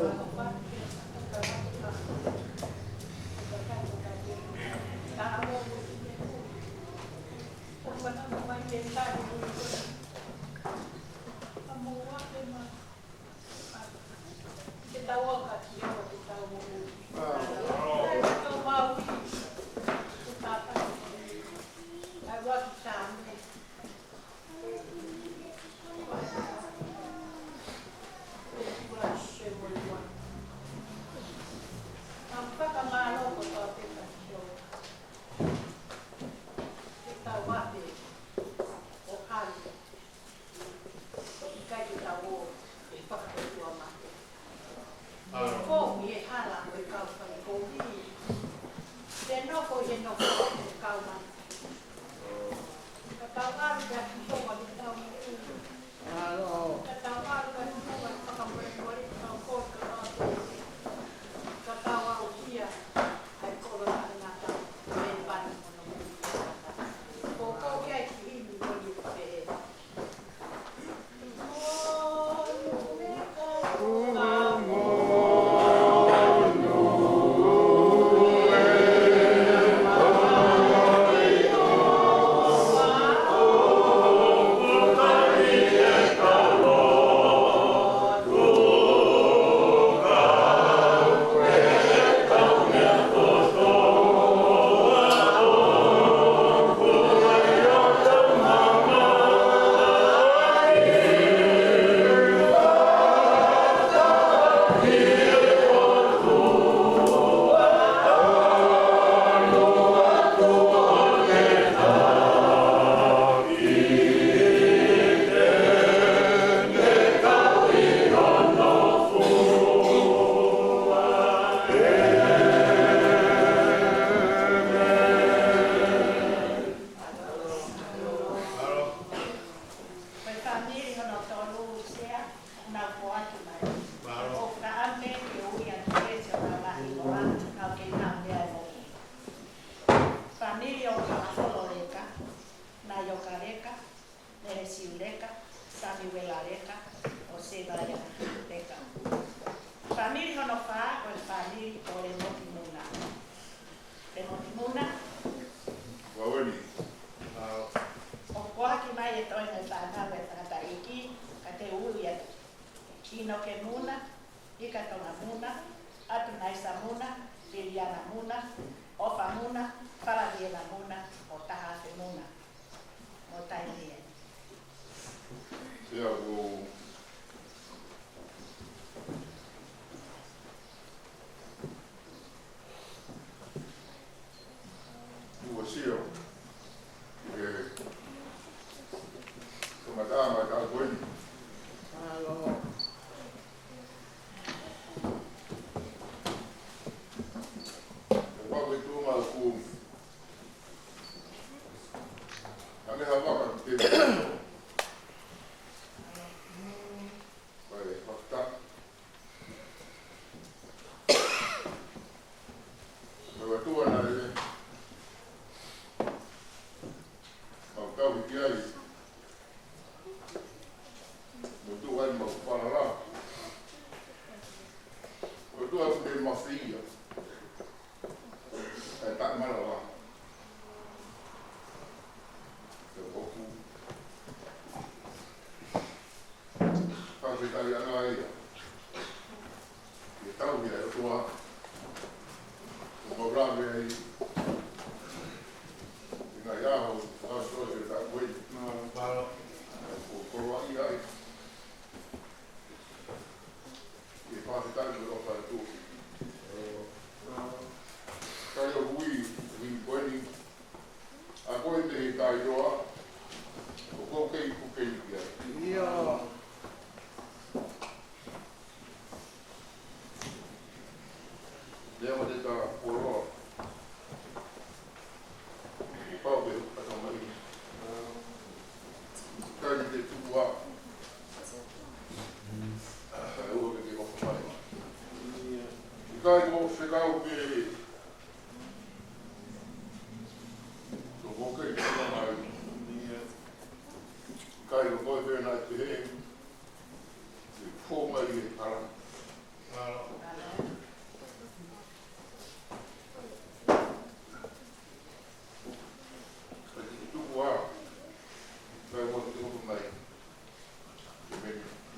Ko e ʻikai ke tau ō ʻo fakakotoa mai. Ko e hala ko e kau fale kovi. Te nofo ʻi he nofo ko e kau mai. Ka tau ʻalu kia Sihova ke tau moʻui. Ka tau ʻalu kia Sihova ke fakamolemole, ka tau kole, ka tau pēpē. Ka tau aʻusia ʻa e kolo taʻengata, ʻa e pani moʻui. Ko e kau ia ki himi ko ni pē. Ko e fāmili hono tolu, Sea, nau foaki mai. ʻOku ʻamu ke ui atu e Siasi ʻo e Lahi Loa, nau kei nau mea e moʻui. Fāmili ʻo Kalafolo Leka, Naioka Leka, Nelesiu Leka, Samiuela Leka, ʻo Sevaiana Leka. Fāmili hono fā, ko e fāmili ʻo Lemoti Muna. Lemoti Muna. Ua weni. ʻOku foaki mai e toenga e fānau e tangataʻeiki, ka te u ui atu. ʻInoke Muna, Ika Tonga Muna, ʻAtunaisa Muna, Liliana Muna, ʻOfa Muna, Falaviena Muna, ʻo Tahafe Muna. Mo taimi ē. Sea, ʻoku ʻoku sio ki he kamataʻanga ʻo e taʻu ko eni. Mālō. Kapau ʻe tuʻu mai ʻoku ʻange ha vaka ki he ʻai fakataha. Ko e ʻOtua naʻe mau tauhi ki ai, mo tuʻu ai mau falala. Ko e ʻOtua ʻoku ne mafeia ʻa e taʻemalava. Ko ʻeku fakafetaʻi ʻaʻaku ia. ʻI he tauhi ʻa e ʻOtua, ʻoku mau lave ai ʻi he ngaahi ʻaho, ʻaho ʻo e taʻu ko eni. ʻOku koloaʻia ai. ʻI he fakafetaʻi mo e ʻofa atu. Ka ʻi he hui, hui ko eni, ʻa ko e te he taʻeʻoua, ʻoku ou kei, ʻoku ou kei pea. ʻIo. Lea mo te ta koloa. Pau pē ʻoku tau mai. ʻIkai te tuʻu ā. ʻIkai ua ke ke ʻofa mai. ʻIkai ko fekau pē. Ko ko ke ʻofa mai. ʻIkai ko koe pē naʻe pehē. Fō mai e kala. Ka te tuku ā. Ka e mo te tuku mai.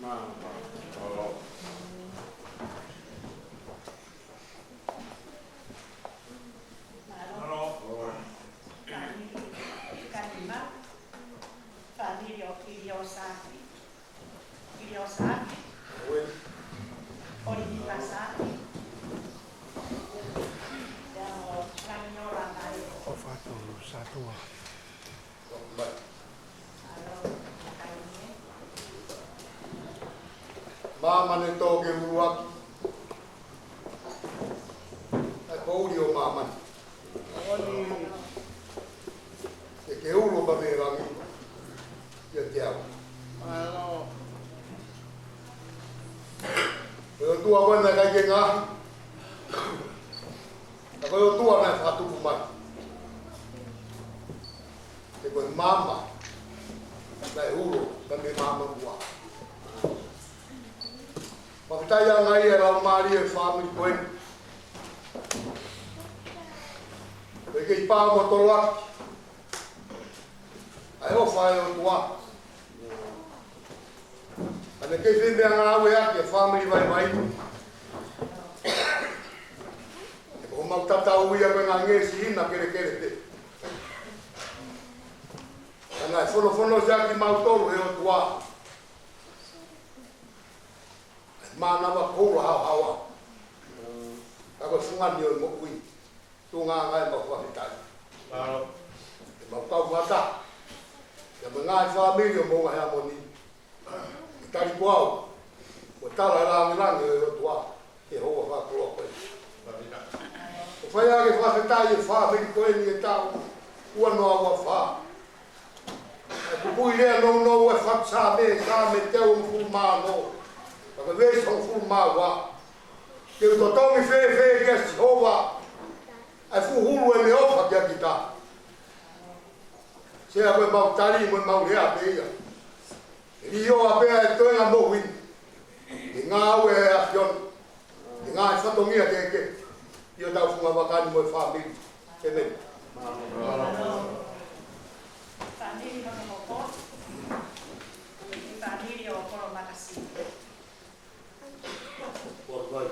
Mālō. Mālō. Mālō. Fāmili, fāmili ʻo Kiliosaki. Kiliosaki. ʻOlivita Saki. Pea mo Laniola Mario. ʻOfa atu Sātua. Māmani tō ke uluaki. ʻAi pouli ʻo māmani. Ke ke ulo pa me langi. Ia te au. Ko e ʻOtua ko ē naʻe ʻikai ke ngaahi. Ka ko e ʻOtua naʻe fakatupu mai. He ko e maama naʻe ulo, naʻe mei maama muʻa. Fakafetaʻi ange ia e laumālie e fāmili ko eni. Ko e kei pā mo toloaki. ʻA e ʻofa e ʻOtua. ʻA e kei fai meʻangāue ʻaki e fāmili vaivai. He ko homau tatau ia ko e ngaahi ngeʻesi hina kelekele pē. Ka naʻe fonofono ʻaki kimautolu he ʻOtua. Mānava koula haohaoa. Ka ko e fungani ʻo e moʻui. Tuʻunga ʻa e mau fakafetaʻi. Mālō. ʻE mau kau fakataha. Ia mo e ngaahi fāmili ʻo Moʻunga Heamoni. ʻE tali ko au. Mo tala e langilangi ʻo e ʻOtua. Ke houa fakakoloa ko ē. ʻOku fai ange fakafetaʻi e fāmili ko eni he taʻu ua noa ua fā. ʻE pupuʻi lea nounou e fatu Saame, Saame teau hongofulu mā ono. Ka ko e veesi hongofulu mā ua. Ke u totongi fēfē kia Sihova, ʻa e fuʻu hulu ʻene ʻofa kia kita. Sea ko e mau tali mo e mau lea pē ia. ʻE lī ʻo ʻapē ʻa e toenga moʻui ni. ʻI he ngāue ʻa e ʻAfiona. ʻI he ngaahi fatongia kehekehe. ʻI hotau funga vaka ni mo e fāmili. ʻĒmeni. Fāmili hono hoko. Fāmili ʻo Kolomakasini. Ua vai.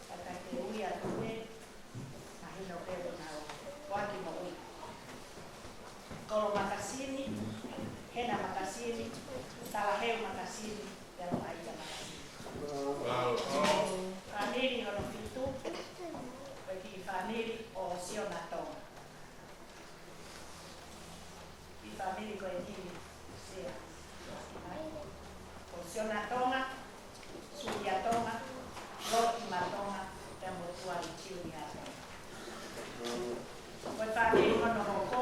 Ka ke ui atu pē, mahino pē ʻoku nau ʻoaki moʻui. Kolomakasini, Henamakasini, Talaheumakasini, pea mo ʻAitamakasini. Fāmili hono fitu, ko e kiʻi fāmili ʻo Sionatonga. Kiʻi fāmili ko eni, Sea. Ko Sionatonga, Suliatonga, Lotimatonga, pea mo Tuai Tiuniatonga. Ko e fāmili hono hoko,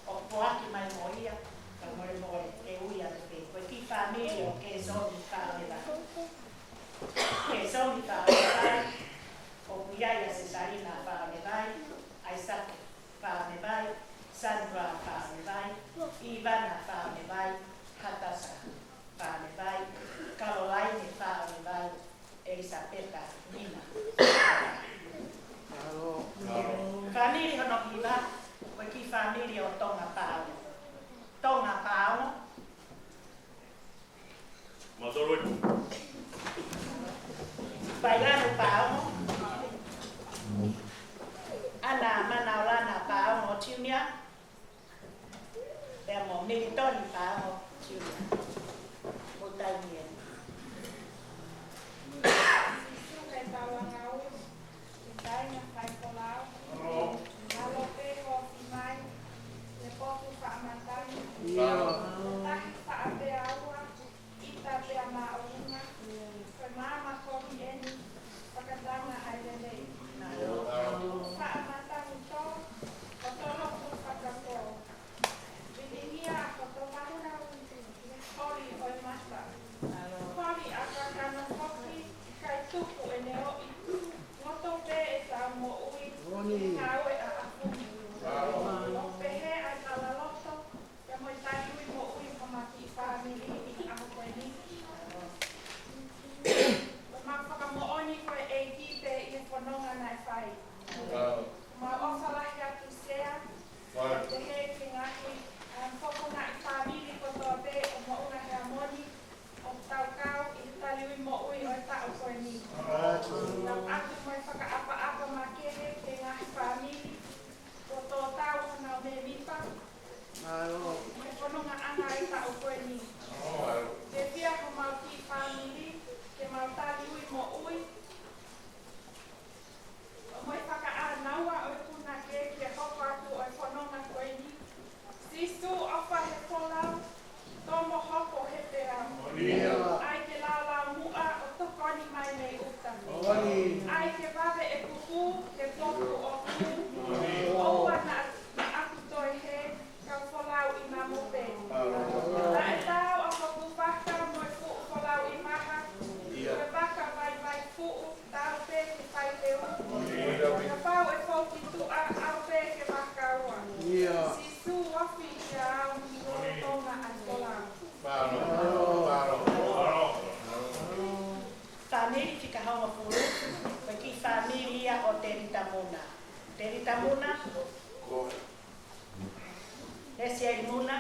ʻoku ʻoaki mai mo ia, ka mole mole, ke ui atu pē. Ko e kiʻi fāmili ʻo Kēsoni Faʻavevai. Kēsoni Faʻavevai, ʻoku ʻi ai ʻa Sesalina Faʻavevai, ʻAisake Faʻavevai, Sandra Faʻavevai, ʻIvana Faʻavevai, Hatasa Faʻavevai, Kalolaine Faʻavevai, ʻElisapeta Nina. Fāmili hono hiva, ko e kiʻi fāmili ʻo Tonga Paongo. Tonga Paongo. Mātolo. Pailanu Paongo. ʻAna Manaolana Paongo Junior. Pea mo Militoni Paongo Junior. Mo Taimie. Sisu he taulanga ui. Ki taina fai kolau. Mālō pē ko ofi mai. He potu faʻa matai. Tahi faʻa pea ua. ʻIta pea māʻolunga. ʻAi ke laulaunoa ʻo tokoni mai mei ʻuta. ʻAi ke vave e kuku, ke poku ʻo kū. ʻOua naʻa aku toe hē, kau folau ʻi mamope. Naʻe tau ʻa hoku vaka mo e fuʻu folau ʻi maha. Ko e vaka vaivai fuʻu, tau pē ke fai leu. Kapau ʻe foki tuʻa, ʻau pē ke vaka ua. Sīsū, ofi ʻia au, lolotonga ʻa e folau. Fāmili fika hongofulu, ko e kiʻi fāmili ia ʻo Teli Tamuna. Teli Tamuna, Lesi ai Muna,